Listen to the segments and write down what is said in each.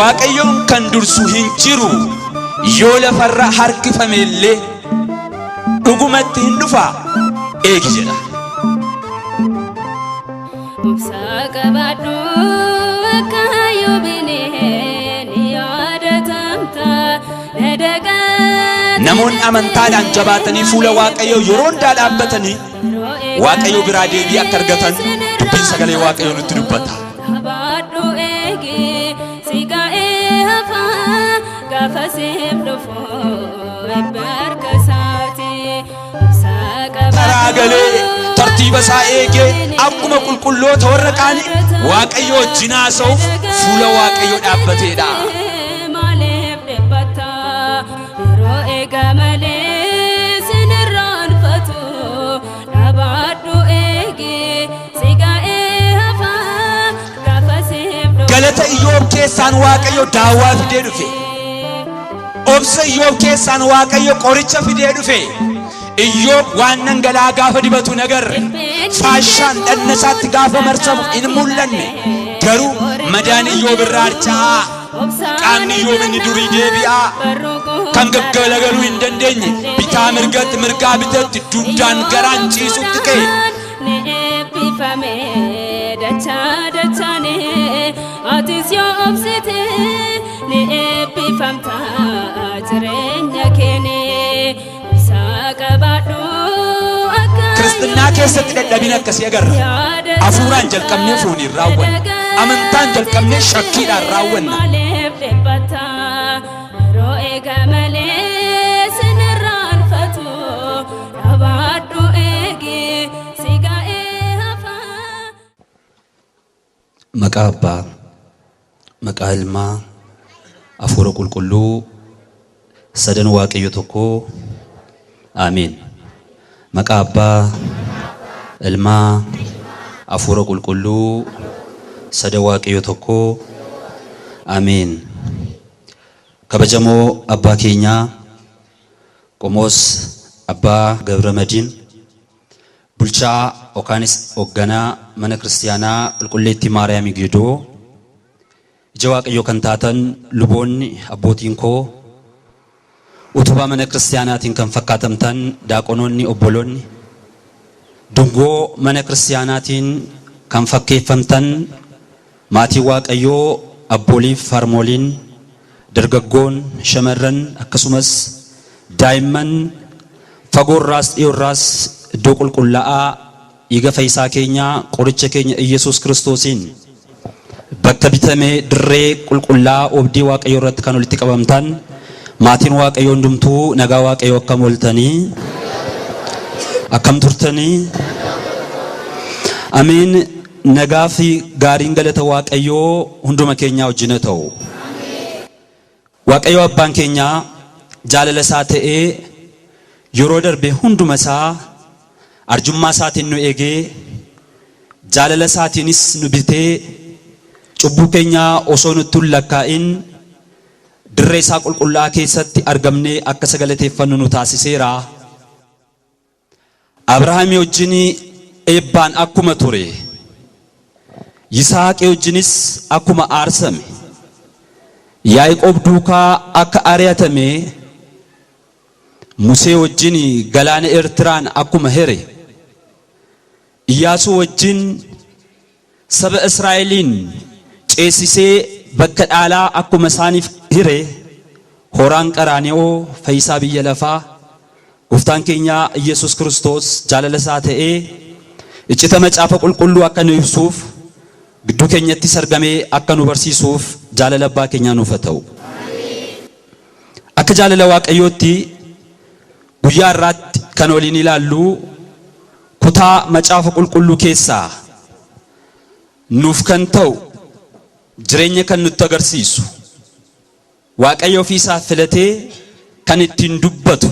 Waaqayyoon kan dursu hin jiru, yoo lafarra harkifame illee dhugumatti hin dhufa, eegi jedha. Obsa qabaadhu, akka Iyyoobiin ni yaadatamta. Namoonni amantaadhaan jabaatanii fuula Waaqayyoo yeroo hundaa dhaabbatanii Waaqayyo biraa deebii akka argatan dubbiin sagalee Waaqayyoo nutti dubbata. Qabaadhu eegi, si ga'ee hafaa gaafa siif dhufu eebba harka isaati. Obsa Karaa galee qabaadhu. Tartiiba isaa eegee akkuma qulqulloota warra kaanii Waaqayyo wajjin haasa'uuf fuula Waaqayyoo dhaabbateedha. Maaliif dhiphatta? Yeroo eega malee sin irraanfatu. Dhaabadhu eegi, si ga'ee hafaa gaafa siif dhufu. Galata Iyyoob keessaan Waaqayyo daawwaa fidee dhufe. Obsa Iyyoob keessaan Waaqayyo qoricha fidee dhufe. Iyyoob waan dhangala'aa gaafa dibatu hin agarre. Faashaan dhagna isaatti gaafa marsamu hin mul'anne. Garuu madaan Iyyoob irraa harca'aa. Qaamni Iyyoob inni durii deebi'aa. Kan gaggalagaluu hin dandeenye bitaa mirgatti, mirgaa bitatti, dugdaan garaan ciisutti ka'e. Ni eebbifame dachaa dachaane, atis yoo obsite ni eebbifamta jireenya keene. Obsaa qabaadhu akka Kiristinnaa keessatti dadhabina akkasii agarra. Hafuuraan jalqabnee fooniin raawwanna. Amantaan jalqabnee shakkiidhaan raawwanna. Maaliif dhiphatta? Yeroo eega malee sin irraanfatu. Dhaabadhu eegi, si ga'ee hafaa. Maqaa Abbaa, maqaa Ilmaa, Hafuura Qulqulluu, sadan Waaqayyo tokkoo, Aamiin. Maqaa Abbaa, Ilmaa, Hafuura Qulqulluu, sadan Waaqayyo tokkoo, Aamiin. Kabajamoo abbaa keenyaa Qomoos Abbaa Gabra Madiin, bulchaa yookaanis hoogganaa mana kiristiyaanaa Qulqulleettii Maariyaamii Geedoo, ija Waaqayyoo kan taatan luboonni abbootiin koo, utubaa mana kiristiyaanaatiin kan fakkaatamtan daaqonoonni obboloonni, dungoo mana kiristiyaanaatiin kan fakkeeffamtan maatiin Waaqayyoo, abbooliif harmooliin, dargaggoon, shamarran, akkasumas daa'imman fagoorraas dhiyoorraas iddoo qulqullaa'aa dhiiga fayyisaa keenyaa, qoricha keenya Iyyasuus Kiristoosiin bakka bitame, dirree qulqullaa'aa oobdii Waaqayyoo irratti kan walitti qabamtan maatiin Waaqayyoo hundumtuu, nagaa Waaqayyoo, akkam ooltanii? Akkam turtanii? Ameen. Nagaa fi gaariin galata Waaqayyoo hunduma keenyaa wajjin haa ta'u. Waaqayyo abbaan keenyaa jaalala isaa ta'ee yeroo darbe hunduma isaa arjummaa isaatiin nu eegee, jaalala isaatiinis nu bitee, cubbuu keenyaa osoo nutti hin lakkaa'in dirree isaa qulqullaa'aa keessatti argamnee akka isa galateeffannu nu taasiseera. Abrahaamii wajjin eebbaan akkuma ture, Yisaaqii wajjinis akkuma aarsame, Yaaqoob duukaa akka ari'atame, Musee wajjin galaana Eertiraan akkuma here, Iyyaasuu wajjin saba Israa'eliin ceesisee bakka dhaalaa akkuma isaaniif hire, horaan Qaraani'oo fayyisaa biyya lafaa Gooftaan keenya Iyyasuus Kiristoos jaalala isaa ta'ee iccita macaafa qulqulluu akka nu ibsuuf gidduu keenyattis argamee akka nu barsiisuuf jaalala abbaa keenyaa nuuf haa ta'u. Akka jaalala Waaqayyootti guyyaa har'aatti kan waliin ilaallu kutaa macaafa qulqulluu keessaa nuuf kan ta'u, jireenya kan nutti agarsiisu, Waaqayyo ofii isaa filatee kan ittiin dubbatu,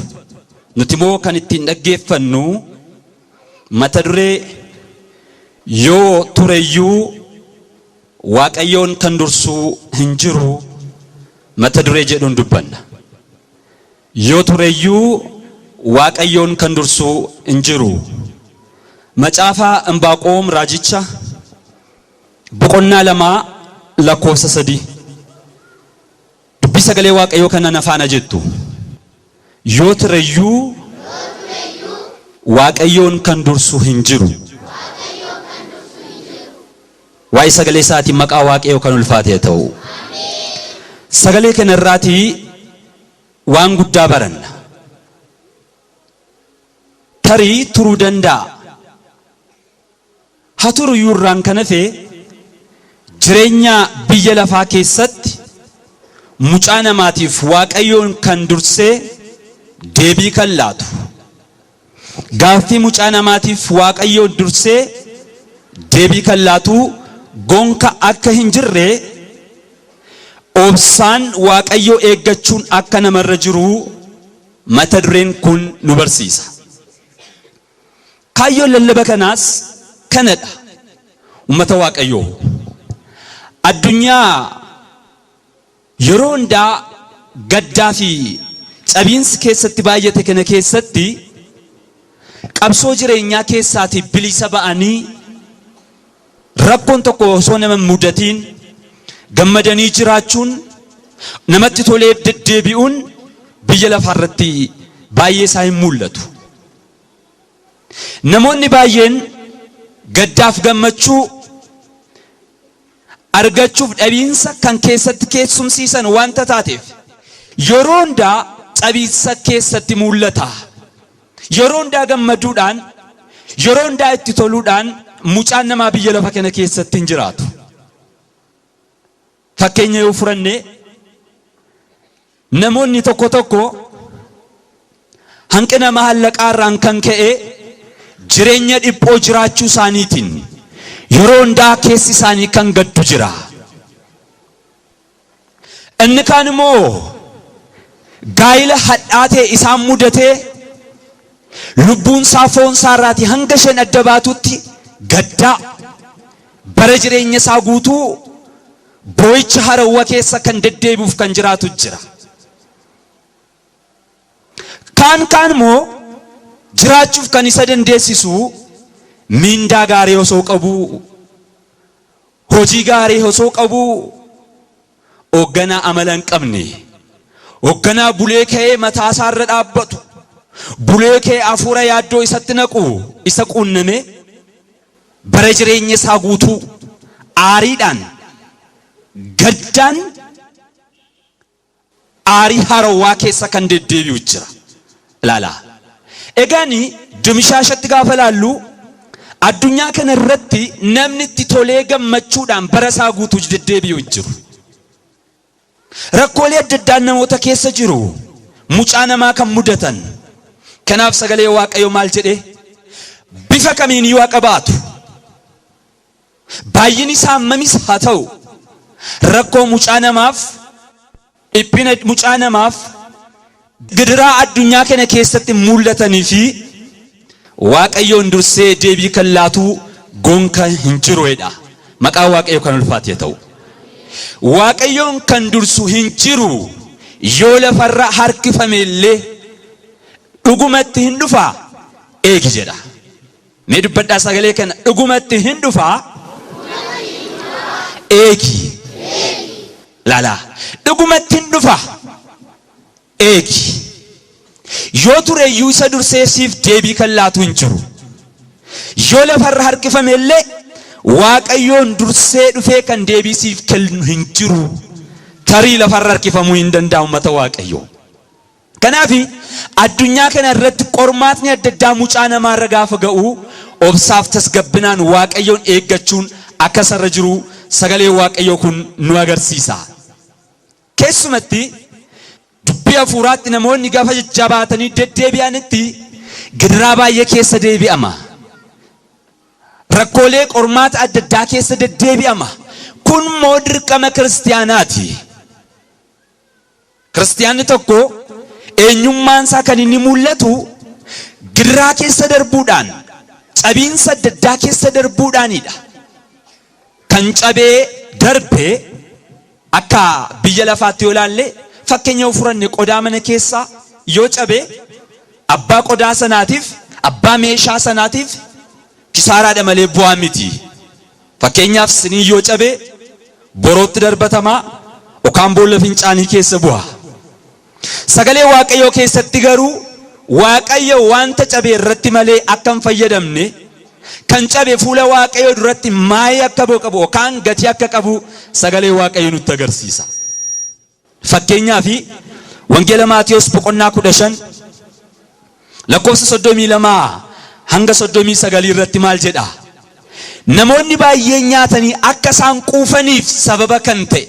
nuti immoo kan ittiin dhaggeeffannu, mata duree "Yoo tureyyuu Waaqayyoon kan dursuu hin jiru" mata duree jedhuun dubbanna. Yoo tureyyuu Waaqayyoon kan dursuu hin jiru. Macaafa Imbaaqoom raajicha boqonnaa 2 lakkoofsa 3. Dubbii sagalee Waaqayyoo kana na faana jettu. Yoo tureyyuu Waaqayyoon kan dursu hin jiru. Waa'ee sagalee isaatiin maqaa Waaqayyoo kan ulfaate haa ta'u. Sagalee kana irraatii waan guddaa baranna. Tarii turuu danda'a. Haa turu iyyuu irraan kan hafe jireenya biyya lafaa keessatti mucaa namaatiif Waaqayyoon kan dursee deebii kan laatu. Gaaffii mucaa namaatiif Waaqayyoon dursee deebii kan laatu gonka akka hin jirre obsaan Waaqayyoo eeggachuun akka namarra jiru mata dureen kun nu barsiisa. Kaayyoon lallaba kanaas kanadha. Uummata Waaqayyoo. Addunyaa yeroo hundaa gaddaa fi cabiinsi keessatti baay'ate kana keessatti qabsoo jireenyaa keessaatii bilisa ba'anii rakkoon tokko osoo nama hin mudatiin gammadanii jiraachuun namatti tolee deddeebi'uun biyya lafaa irratti baay'ee isaa hin mul'atu. Namoonni baay'een gaddaaf gammachuu argachuuf dhabiinsa kan keessatti keessumsiisan wanta taateef yeroo hundaa cabiinsa keessatti mul'ata. Yeroo hundaa gammaduudhaan, yeroo hundaa itti toluudhaan mucaan namaa biyya lafa kana keessatti hin jiraatu. Fakkeenya yoo furanne namoonni tokko tokko hanqina maallaqaa irraan kan ka'e jireenya dhiphoo jiraachuu isaaniitiin yeroo hundaa keessi isaanii kan gaddu jira. Inni kaan immoo gaa'ila hadhaa ta'e isaan mudatee lubbuun isaa foon isaa irraatii hanga isheen adda baatutti gaddaa bara jireenya isaa guutuu boo'icha harawwa keessa kan deddeebi'uuf kan jiraatu jira. Kaan kaan immoo jiraachuuf kan isa dandeessisu miindaa gaarii osoo qabuu, hojii gaarii osoo qabuu, hoogganaa amala hin qabne, hoogganaa bulee ka'ee mataa isaa irra dhaabbatu, bulee ka'ee hafuura yaaddoo isatti naqu isa quunname bara jireenya isaa guutuu aariidhaan, gaddaan aarii harawwaa keessa kan deddeebi'u jira. Ilaalaa. Egaan dimishaashatti gaafa ilaallu addunyaa kana irratti namni itti tolee gammachuudhaan bara isaa guutuu deddeebi'u hin jiru. Rakkoolee adda addaan namoota keessa jiru. Mucaa namaa kan mudatan. Kanaaf sagalee Waaqayyoo maal jedhee? Bifa kamiin iyyuu haa qabaatu. Baay'inni isaa hammamis haa ta'u. Rakkoo mucaa namaaf, dhiphina mucaa namaaf, gidiraa addunyaa kana keessatti mul'atanii fi Waaqayyoon dursee deebii kan laatu gonka hin jiruedha. Maqaan Waaqayyoo kan ulfaate ta'u. Waaqayyoon kan dursu hin jiru yoo lafarra harkifame illee dhugumatti hin dhufaa eegi jedha. Mee dubbadhaa sagalee kana, dhugumatti hin dhufaa eegi. Laalaa, dhugumatti hin dhufa eegi. Yoo ture iyyuu isa dursee siif deebii kan laatu hin jiru. Yoo lafarra harkifame illee Waaqayyoon dursee dhufee kan deebii siif kennu hin jiru. Tarii lafarra harkifamuu hin danda'u uummata Waaqayyoo. Kanaaf addunyaa kana irratti qormaatni adda addaa mucaa namaarra gaafa ga'u obsaaf tasgabbinaan Waaqayyoon eeggachuun akka isarra jiru sagaleen Waaqayyoo kun nu agarsiisa. Keessumatti dubbii hafuuraatti namoonni gaafa jajjabaatanii deddeebi'anitti gidiraa baay'ee keessa deebi'ama. Rakkoolee qormaata adda addaa keessa deddeebi'ama. Kun immoo dirqama kiristiyaanaati. Kiristiyaanni tokko eenyummaan isaa kan inni mul'atu gidiraa keessa darbuudhaan, cabiinsa adda addaa keessa darbuudhaanidha. Kan cabee darbe akka biyya lafaatti yoo ilaalle, fakkeenya yoo furanne, qodaa mana keessaa yoo cabe abbaa qodaa sanaatiif, abbaa meeshaa sanaatiif kisaaraadha malee bu'aa miti. Fakkeenyaaf sinii yoo cabe borootti darbatamaa, yookaan boolla fincaanii keessa bu'a. Sagalee Waaqayyoo keessatti garuu Waaqayyo wanta cabe irratti malee akka hin fayyadamne, kan cabe fuula Waaqayyoo duratti maayii akka qabu yookaan gatii akka qabu sagalee Waaqayyoo nutti agarsiisa. Fakkeenyaaf Wangeela Maatiyos boqonnaa 15 lakkoofsa 32 hanga 39 irratti maal jedha? Namoonni baay'een nyaatanii akka isaan quufaniif sababa kan ta'e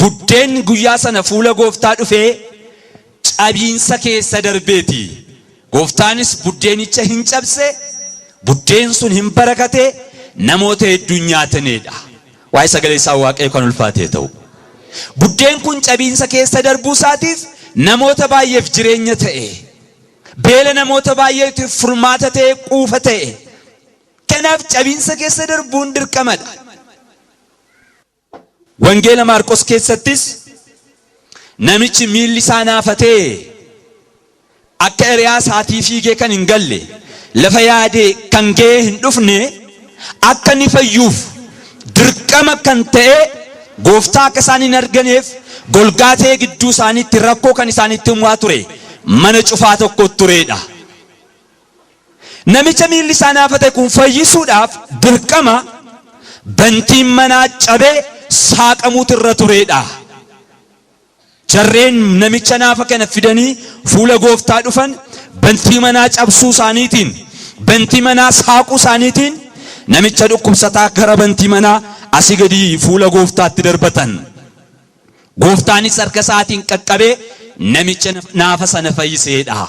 buddeen guyyaa sana fuula gooftaa dhufee cabiinsa keessa darbeeti. Gooftaanis buddeenicha hin cabse, buddeen sun hin barakate, namoota hedduun nyaatanidha. Waa'ee sagalee isaa Waaqayyo kan ulfaatee ta'u. Buddeen kun cabiinsa keessa darbuu isaatiif namoota baay'eef jireenya ta'e. Beela namoota baay'eetiif furmaata ta'e, quufa ta'e. Kanaaf cabiinsa keessa darbuun dirqamadha. Wangeela Maarqos keessattis namichi miilli isaa naafatee akka hiriyaa isaatii fiigee kan hin galle, lafa yaadee kan ga'ee hin dhufne, akka inni fayyuuf dirqama kan ta'e gooftaa akka isaan hin arganeef golgaa ta'ee gidduu isaaniitti rakkoo kan isaanitti himaa ture mana cufaa tokko turedha. Namicha miilli isaa naafate kun fayyisuudhaaf dirqama bantiin manaa cabee saaqamuutu irra turedha. Jarreen namicha naafa kana fidanii fuula gooftaa dhufan bantii manaa cabsuu isaaniitiin, bantii manaa saaquu isaaniitiin namicha dhukkubsataa gara bantii manaa asii gadi fuula gooftaatti darbatan. Gooftaanis harka isaatiin qaqqabee namicha naafa sana fayyiseedha.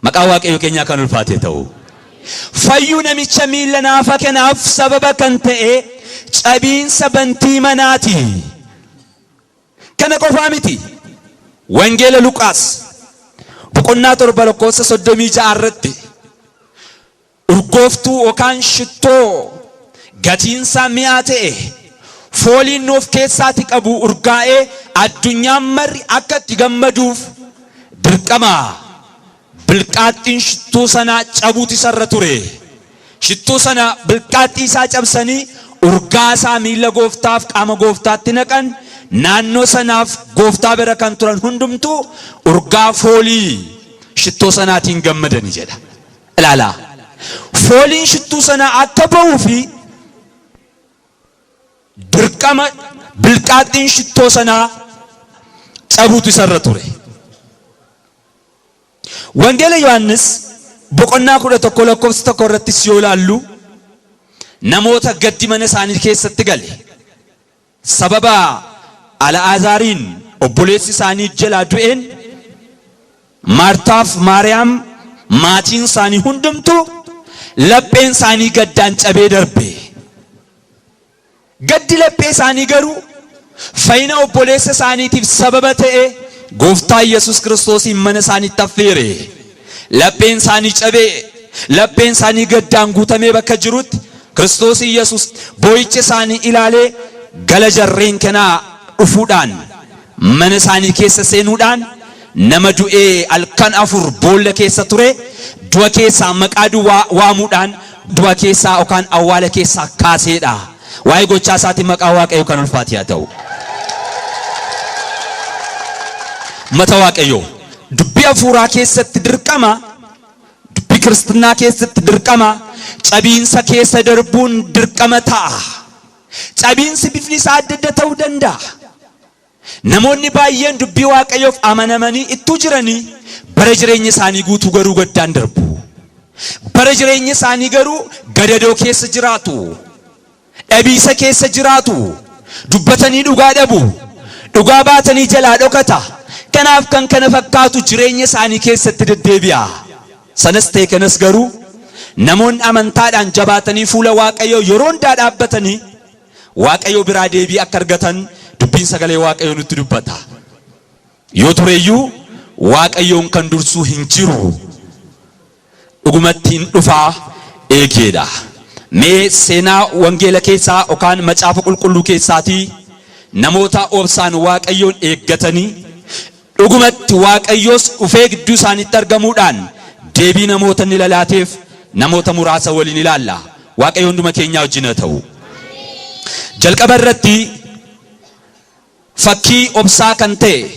Maqaa Waaqayyo keenyaa kan ulfaate ta'u. Fayyuu namicha miilla naafa kanaaf sababa kan ta'e cabiinsa bantii manaati. Kana qofaa miti. Wangeela Luqaas boqonnaa 7 lakkoofsa 36 irratti urgooftuu yookaan shittoo gatiinsaa mi'aa ta'e fooliin of keessaati qabu urgaa'ee addunyaan marri akka itti gammaduuf dirqama bilqaaxxiin shittuu sanaa cabuutu isarra ture. Shittuu sana bilqaaxxii isaa cabsanii urgaa isaa miilla gooftaaf qaama gooftaatti naqan. Naannoo sanaaf gooftaa bira kan turan hundumtuu urgaa foolii shittoo sanaatiin gammadani jedha. Ilaalaa. Fooliin shittuu sanaa akka ba'uu fi dirqama bilqaaxxiin shittoo sanaa cabuutu isarra ture. Wangeela Yohaannis boqonnaa 11 lakkoofsa 1 irrattis yoo ilaallu namoota gaddi mana isaanii keessatti gale sababa Al'aazaariin obboleessi isaanii jalaa du'een Maartaaf Maariyaam maatiin isaanii hundumtuu lapheen isaanii gaddaan cabee darbe. Gaddi laphee isaanii garuu fayyina obboleessa isaaniitiif sababa ta'e gooftaa Yesuus Kiristoosiin mana isaaniitti affeere. Lapheen isaanii cabee, lapheen isaanii gaddaan guutamee bakka jirutti Kiristoos Yesuus boo'icha isaanii ilaalee gala jarreen kanaa dhufuudhaan mana isaanii keessa seenuudhaan nama du'ee halkan 4 boolla keessa ture du'a keessaa maqaa duwwaa waamuudhaan du'a keessaa yookaan awwaala keessaa kaaseedha. Waa'ee gochaa isaatiin maqaa Waaqayyoo kan ulfaate haa ta'u. Mata Waaqayyoo dubbii hafuuraa keessatti dirqama, dubbii kiristinnaa keessatti dirqama, cabiinsa keessa darbuun dirqama ta'a. Cabiinsi bifni isaa adda adda ta'uu danda'a. Namoonni baay'een dubbii Waaqayyoof amanamanii ittuu jiranii bara jireenya isaanii guutuu garuu gaddaan darbu. Bara jireenya isaanii garuu gadadoo keessa jiraatu. Dhabiisa keessa jiraatu. Dubbatanii dhugaa dhabu. Dhugaa baatanii jalaa dhokata. Kanaaf kan kana fakkaatu jireenya isaanii keessatti deddeebi'a. Sanas ta'e kanas garuu namoonni amantaadhaan jabaatanii fuula Waaqayyoo yeroo hundaa dhaabbatanii Waaqayyoo biraa deebii akka argatan dubbiin sagalee Waaqayyoo nutti dubbata. Yoo tureyyuu Waaqayyoon kan dursuu hin jiru. Dhugumatti hin dhufaa eegeedha. Mee seenaa wangeela keessaa yookaan macaafa qulqulluu keessaatii namoota obsaan Waaqayyoon eeggatanii dhugumatti Waaqayyoos dhufee gidduu isaaniitti argamuudhaan deebii namoota inni lalaateef namoota muraasa waliin ilaalla. Waaqayyo hunduma keenyaa wajjin haa ta'u. Jalqaba irratti Fakkii obsaa kan ta'e,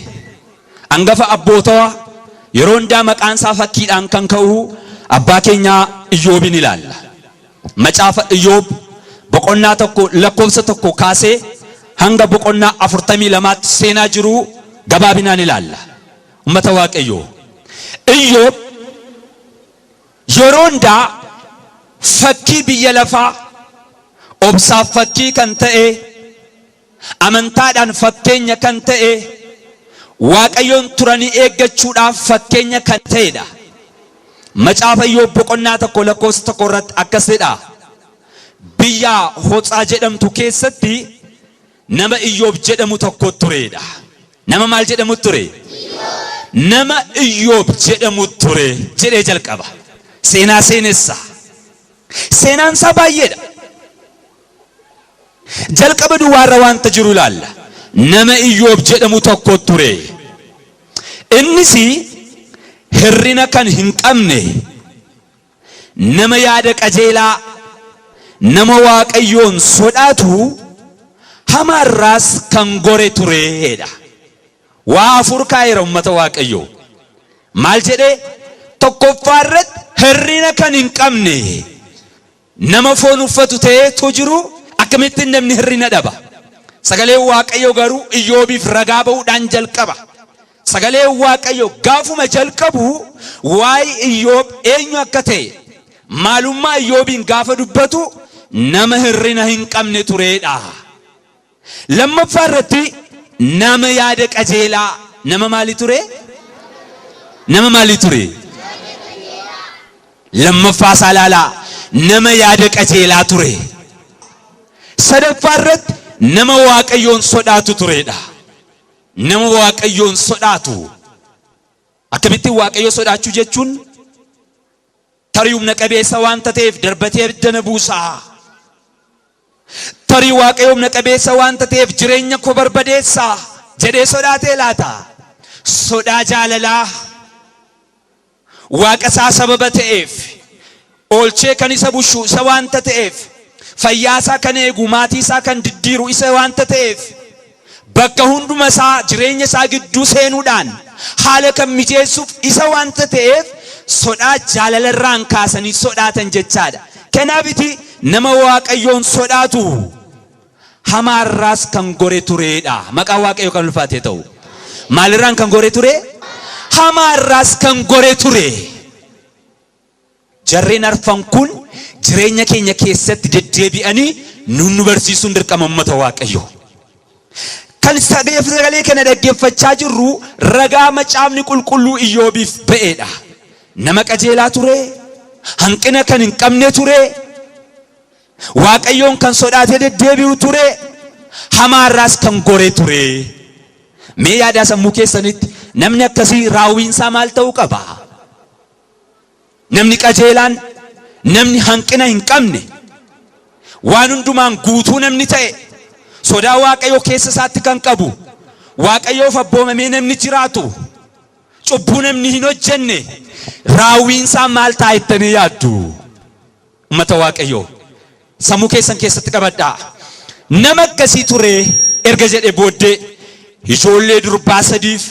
angafa abbootaa, yeroo hundaa maqaan isaa fakkiidhaan kan ka'u abbaa keenyaa Iyyoobin ilaalla. Macaafa Iyyoob boqonnaa 1 lakkoofsa 1 kaasee hanga boqonnaa 42tti seenaa jiru gabaabinaan ilaalla. Ummata Waaqayyoo, Iyyoob yeroo hundaa fakkii biyya lafaa, obsaaf fakkii kan ta'e, amantaadhaan fakkeenya kan ta'e, Waaqayyoon turanii eeggachuudhaaf fakkeenya kan ta'edha. Macaafa Iyyoob boqonnaa 1 lakkoofsa 1 irratti akkas jedha. Biyya Hotsaa jedhamtu keessatti nama Iyyoob jedhamu tokko turedha. Nama maal jedhamu ture? Nama Iyyoob jedhamu ture jedhee jalqaba. Seenaa seenessa. Seenaan isaa baay'eedha. Jalqaba duwwaarra wanta jiru ilaalla. Nama Iyyoob jedhamu tokko ture. Innis hir'ina kan hin qabne, nama yaada qajeelaa, nama Waaqayyoon sodaatu, hamaarraas kan gore tureedha. Waa afur kaa'eera, ummata Waaqayyoo. Maal jedhee? Tokkoffaa irratti hir'ina kan hin qabne, nama foon uffatu ta'eetu jiru akkamittiin namni hir'ina dhaba? Sagaleen Waaqayyoo garuu Iyyoobiif ragaa ba'uudhaan jalqaba. Sagaleen Waaqayyoo gaafuma jalqabu waa'ee Iyyoob eenyu akka ta'e, maalummaa Iyyoobiin gaafa dubbatu, nama hir'ina hin qabne tureedha. Lammaffaa irratti nama yaada qajeelaa, nama maali ture? Nama maali ture? Lammaffaa isaa ilaalaa, nama yaada qajeelaa ture. Sadaffaa irratti nama Waaqayyoon sodaatu turedha. Nama Waaqayyoon sodaatu. Akkamittiin Waaqayyo sodaachuu jechuun tarii humna qabeessa waanta ta'eef darbatee abidda na buusaa. Tarii Waaqayyo humna qabeessa waanta ta'eef jireenya koo barbadeessaa jedhee sodaatee laata? Sodaa jaalalaa, Waaqa isaa sababa ta'eef, oolchee kan isa bushu isa waanta ta'eef, fayyaa isaa kan eegu, maatii isaa kan diddiiru isa waanta ta'eef, bakka hunduma isaa jireenya isaa gidduu seenuudhaan haala kan mijeessuuf isa waanta ta'eef, sodaa jaalalarraan kaasanii sodaatan jechaadha. Kanaafiti nama Waaqayyoon sodaatu, hamaarraas kan gore tureedha. Maqaan Waaqayyoo kan ulfaate ta'u. Maalirraan kan gore ture? Hamaarraas kan gore ture. Jarreen arfan kun jireenya keenya keessatti deddeebi'anii nun nu barsiisuun dirqama, uummata Waaqayyoo. Kan sagalee kana dhaggeeffachaa jirru ragaa Macaafni Qulqulluu Iyyoobiif ba'eedha. Nama qajeelaa ture, hanqina kan hin qabne ture, Waaqayyoon kan sodaatee deddeebi'u ture, hamaarraas kan gore ture. Mee yaadaa sammuu keessanitti, namni akkasii raawwiinsaa maal ta'uu qaba? Namni qajeelaan, namni hanqina hin qabne, waan hundumaan guutuu namni ta'e, sodaa Waaqayyoo keessa isaatti kan qabu, Waaqayyoof abboomamee namni jiraatu, cubbuu namni hin hojjenne, raawwiinsaa maal ta'a jettanii yaaddu? Uummata Waaqayyoo, sammuu keessan keessatti qabadhaa. Nama akkasii ture erga jedhe booddee, ijoollee durbaa sadiif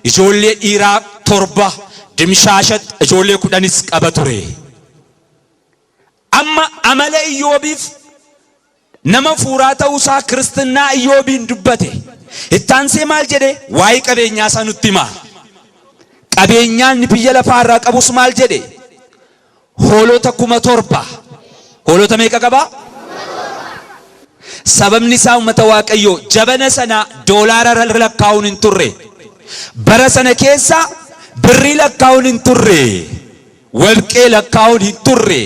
ijoollee dhiiraa 7, dimshaashatti ijoollee 10s qaba ture. Amma amala Iyyoobiif, nama fuuraa ta'uusaa, kiristinnaa Iyyoobiin dubbate. Ittaansee maal jedhe? Waa'ee qabeenyaa isaa nutti hima. Qabeenyaan inni biyya lafaa irraa qabus maal jedhe? Hoolota 7,000. Hoolota meeqa qabaa? Sababni isaa, uummata Waaqayyoo, jabana sana doolaara lakkaa'uun hin turre. Bara sana keessa birrii lakkaa'uun hin turre. Warqee lakkaa'uun hin turre.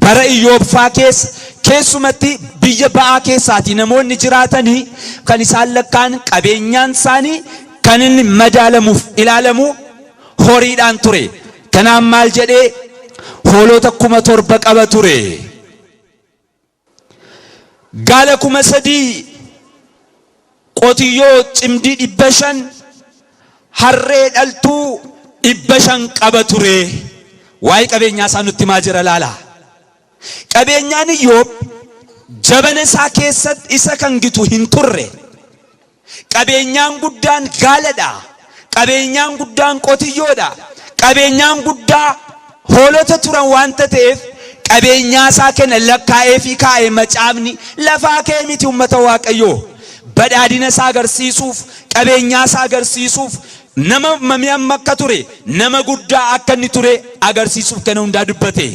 Bara Iyyoob-faa keessa, keessumatti biyya ba'aa keessaatii namoonni jiraatanii kan isaan lakkaa'an, qabeenyaan isaanii kan inni madaalamuuf ilaalamu horiidhaan ture. Kanaaf maal jedhee? Hoolota 7,000 qaba ture. Gaala 3,000, qotiyyoo cimdii 500, harree dhaltuu 500 qaba ture. Waa'ee qabeenyaa isaa nutti himaa jira, laala. Qabeenyaan Iyyoob jabana isaa keessatti isa kan gitu hin turre. Qabeenyaan guddaan gaaladha. Qabeenyaan guddaan qotiyyoodha. Qabeenyaan guddaa hoolota turan waanta ta'eef qabeenyaa isaa kana lakkaa'ee fi kaa'e macaafni lafaa ka'e miti uummata Waaqayyoo. Badhaadhina isaa agarsiisuuf, qabeenyaa isaa agarsiisuuf, nama mamii amma akka ture, nama guddaa akka inni ture agarsiisuuf kana hundaa dubbate.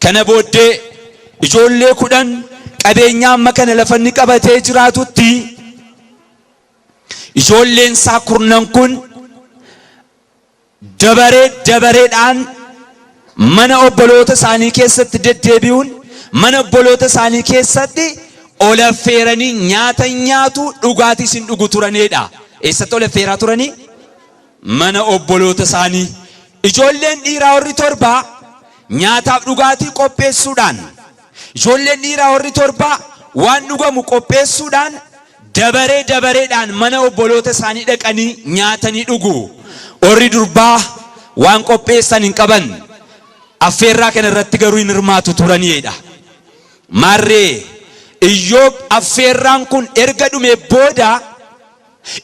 Kana booddee ijoollee 10 qabeenyaa amma kana lafa inni qabatee jiraatutti ijoolleen isaa kurnan kun dabaree dabareedhaan mana obboloota isaanii keessatti deddeebi'uun mana obboloota isaanii keessatti ol affeeranii nyaata nyaatu, dhugaatiis hin dhugu turanidha. Eessatti ol affeeraa turanii? Mana obboloota isaanii. Ijoolleen dhiiraa warri torbaa nyaataaf dhugaatii qopheessuudhaan, ijoolleen dhiiraa warri torbaa waan dhugamu qopheessuudhaan dabaree dabareedhaan mana obboloota isaanii dhaqanii nyaatanii dhugu. Warri durbaa waan qopheessan hin qaban. Affeerraa kana irratti garuu hin hirmaatu turanidha. Maarree Iyyoob affeerraan kun erga dhume booda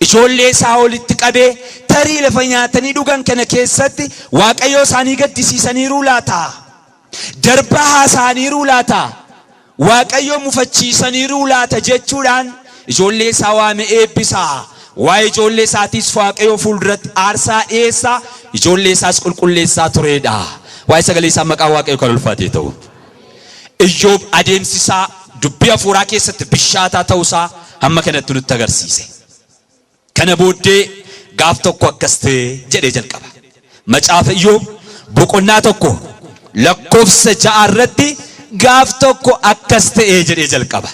ijoollee isaa walitti qabee tarii lafa nyaatanii dhugan kana keessatti Waaqayyoo isaanii gaddisiisaniiruu laata? Darbaa haasa'aniiruu laata? Waaqayyoo mufachiisaniiruu laata jechuudhaan ijoollee isaa waame eebbisa. Waa'ee ijoollee isaatiis Waaqayyoo fuulduratti aarsaa dhiyeessaa, ijoollee isaas qulqulleessaa turedha. Waa'ee sagalee isaa maqaa Waaqayyoo kan ulfaatee ta'u. Iyyoob adeemsi isaa dubbii hafuuraa keessatti bishaataa ta'uusaa hamma kanatti nutti agarsiise. Kana booddee gaaf tokko akkas ta'e jedhee jalqaba. Macaafa Iyyoob boqonnaa 1 lakkoofsa 6 irratti gaaf tokko akkas ta'e jedhee jalqaba.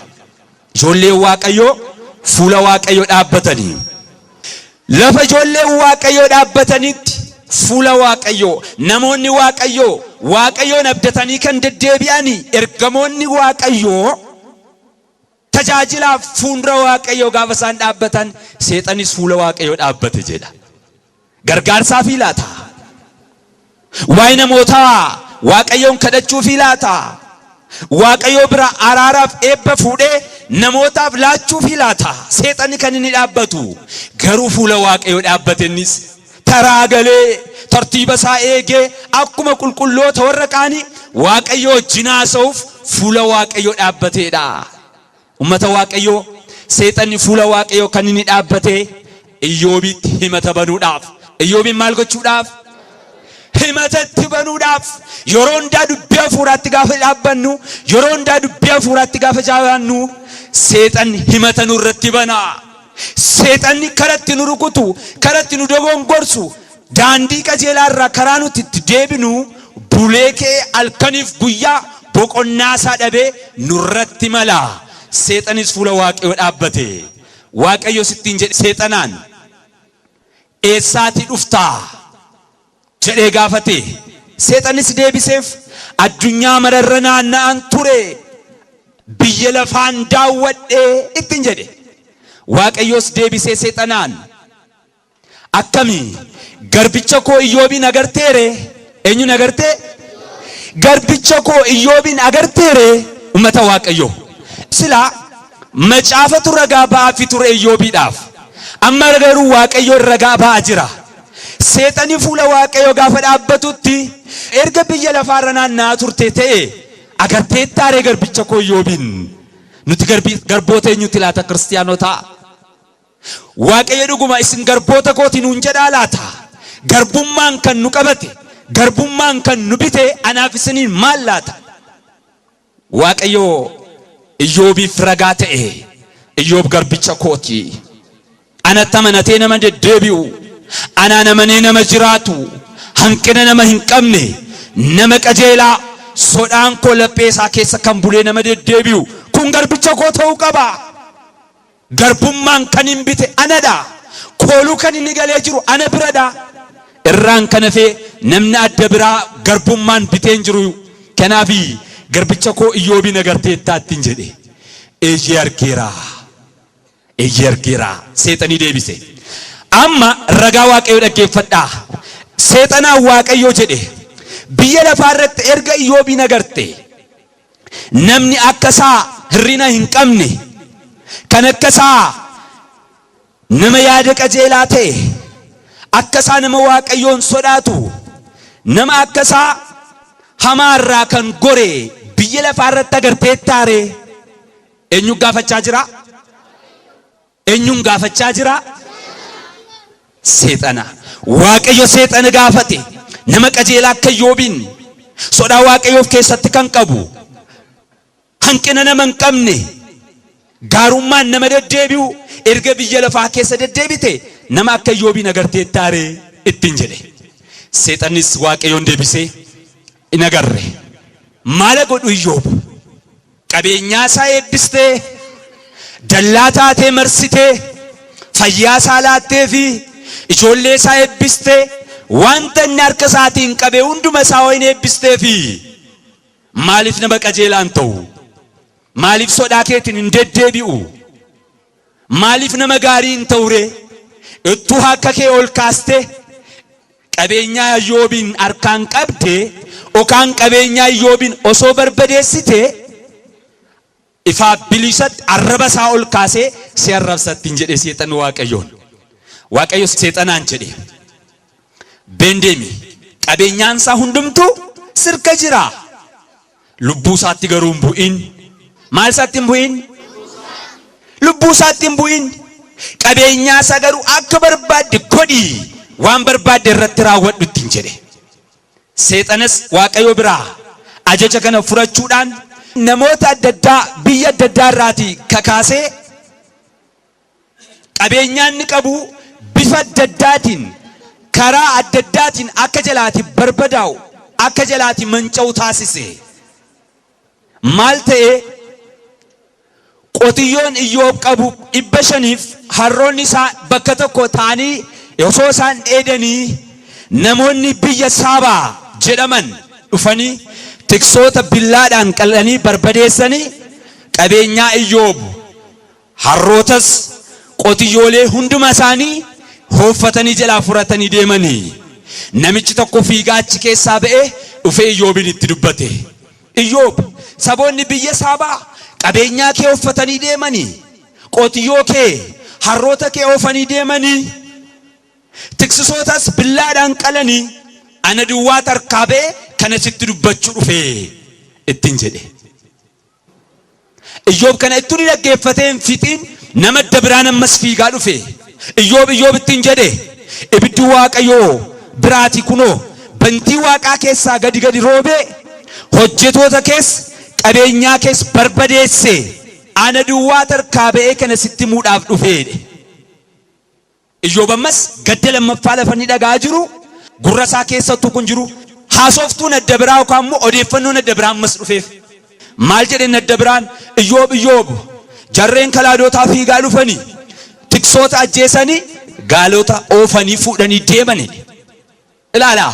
Ijoolleen Waaqayyoo fuula Waaqayyoo dhaabbatanii. Lafa ijoolleen Waaqayyoo dhaabbatanitti fuula Waaqayyoo namoonni Waaqayyoo Waaqayyoon abdatanii kan deddeebi'anii ergamoonni Waaqayyoo tajaajilaaf fuuldura Waaqayyoo gaafa isaan dhaabbatan seexanis fuula Waaqayyoo dhaabbate jedha. Gargaarsaafii laata? Waa'ee namootaa Waaqayyoon kadhachuufii laata? Waaqayyoo bira araaraaf eebba fuudhee namootaaf laachuufii laata? Seexanni kan inni dhaabbatu garuu fuula Waaqayyoo dhaabbate innis taraa galee tartiiba isaa eegee akkuma qulqulloota warra kaanii Waaqayyoo wajjin haasa'uuf fuula Waaqayyoo dhaabbateedha. Ummata Waaqayyoo, Seexanni fuula Waaqayyoo kan inni dhaabbate Iyyoobitti himata banuudhaaf. Iyyoobiin maal gochuudhaaf? Himata itti banuudhaaf. Yeroo hundaa dubbii hafuuraatti gaafa dhaabbannu, yeroo hundaa dubbii hafuuraatti gaafa jaalannu, seexanni himata nurratti bana. Seexanni karatti nu rukutu, karatti nu dogongorsu, daandii qajeelaa irraa karaa nuti itti deebinu bulee ka'ee halkaniif guyyaa boqonnaa isaa dhabee nurratti mala. Seexanis fuula Waaqayyoo dhaabbate. Waaqayyos ittiin jedhe seexanaan, Eessaatii dhuftaa? jedhee gaafate. Seexannis deebiseef, Addunyaa mararra naanna'aan ture, biyya lafaan daawwadhe ittiin jedhe. Waaqayyos deebisee seexanaan, Akkami garbicha koo Iyyoobiin agarteere? Eenyuun agartee? Garbicha koo Iyyoobiin agarteere? Ummata Waaqayyoo. Silaa macaafatu ragaa ba'aafi ture Iyyoobiidhaaf. Amma garuu Waaqayyoon ragaa ba'aa jira. Seexani fuula Waaqayyoo gaafa dhaabbatutti erga biyya lafaarra naanna'aa turte ta'e agarteettaaree garbicha koo Iyyoobiin? Nuti garboota eenyuti laata kiristiyaanotaa? Waaqayyo dhuguma isin garboota kooti nuun jedhaa laata? Garbummaan kan nu qabate, garbummaan kan nu bite anaaf isiniin maal laata? Waaqayyo Iyyoobiif ragaa ta'e, Iyyoob garbicha kooti. Anatti amanatee nama deddeebi'u, anaan amanee nama jiraatu, hanqina nama hin qabne, nama qajeelaa, sodaan koo laphee isaa keessa kan bulee nama deddeebi'u, kun garbicha koo ta'uu qaba. Garbummaan kanin bite anadha. Kooluu kan inni galee jiru ana biradha. Irraan kan hafe namni adda biraa garbummaan bitee hin jiru. Kanaaf garbicha koo Iyyoobiin agarteettaa ittiin jedhe. Eeyyee argeera. Eeyyee argeera. Seexanii deebise. Amma ragaa Waaqayyoo dhaggeeffadhaa. Seexanaan Waaqayyoo jedhe. Biyya lafaa irratti erga Iyyoobiin agarte Namni akka isaa hir'ina hin qabne, kan akka isaa Nama yaada qajeelaa ta'e, akka isaa nama Waaqayyoon sodaatu, nama akka isaa hamaa irraa kan gore biyya lafaa irratti agarteettaa ree? Eenyu gaafachaa jira? Eenyuun gaafachaa jira? Seexana. Waaqayyo seexana gaafate. Nama qajeelaa akka Iyyoobiin sodaa Waaqayyoof keessatti kan qabu, hanqina nama hin qabne, gaarummaan nama deddeebi'u, erga biyya lafaa keessa deddeebite nama akka Iyyoobiin agarteettaa ree ittiin jedhe. Seexannis Waaqayyoon deebisee hin agarre. Maala godhu Iyyoob? Qabeenyaa isaa eebbistee, dallaa taatee marsitee, fayyaa isaa laattee fi ijoollee isaa eebbistee, wanta inni harka isaatiin qabe hunduma isaa wayin eebbistee fi maaliif nama qajeelaa hin ta'u? Maaliif sodaa keetiin hin deddeebi'u? Maaliif nama gaarii hin ta'u ree? Ittuu harka kee ol kaastee qabeenyaa Iyyoobiin harkaan qabde yookaan qabeenyaa Iyyoobiin osoo barbadeessite, ifaa bilisatti arraba isaa ol kaasee si arrabsa ittiin jedhe seexanni Waaqayyoon. Waaqayyo seexanaan jedhe, "Been deemi, qabeenyaan isaa hundumtuu sirka jira. Lubbuu isaatti garuu hin bu'in." Maal isaatti hin bu'in? Lubbuu isaatti hin bu'in. Qabeenyaa isaa garuu akka barbaadde godhi, waan barbaadde irratti raawwadhu ittiin jedhe. Seexanas Waaqayyo biraa ajaja kana furachuudhaan namoota adda addaa biyya adda addaa irraatii kakaasee, qabeenyaa inni qabu bifa adda addaatiin, karaa adda addaatiin akka jalaati barbadaa'u, akka jalaati manca'u taasise. Maal ta'e? Qotiyyoon Iyyoob qabu 500f harroonni isaa bakka tokko ta'anii osoo isaan dheedanii, namoonni biyya Saabaa jedhaman dhufanii tiksoota billaadhaan qalanii barbadeessanii, qabeenyaa Iyyoob, harrootas, qotiyyoolee hunduma isaanii hooffatanii jalaa furatanii deemanii. Namichi tokko fiigaa achi keessaa ba'ee dhufee Iyyoobin itti dubbate. "Iyyoob, saboonni biyya Saabaa qabeenyaa kee ooffatanii deemanii, qotiyyoo kee, harroota kee oofanii deemanii, tiksisootas billaadhaan qalanii, ana duwwaa tarkaa ba'ee kana sitti dubbachuu dhufee" ittiin jedhe. Iyyoob kana ittuu ni dhaggeeffatee hin fixiin, nama adda biraan ammas fiigaa dhufe. "Iyyoob, Iyyoob," ittiin jedhe, "ibiddi Waaqayyoo biraati kunoo bantii waaqaa keessaa gadi gadi roobee hojjetoota kees qabeenyaa kees barbadeesse, ana duwwaa tarkaa ba'ee kana sitti himuudhaaf dhufeedhe. Iyyoob ammas gadda lammaffaa lafa inni dhaga'aa jiru, gurra isaa keessattuu kun jiru, haasoftuun adda biraa yookaan immoo odeeffannoon adda biraa ammas dhufeef. Maal jedheen adda biraan? "Iyyoob, Iyyoob, jarreen Kalaadotaa fiigaa dhufanii tiksoota ajjeesanii gaalota oofanii fuudhanii deemani." Ilaalaa,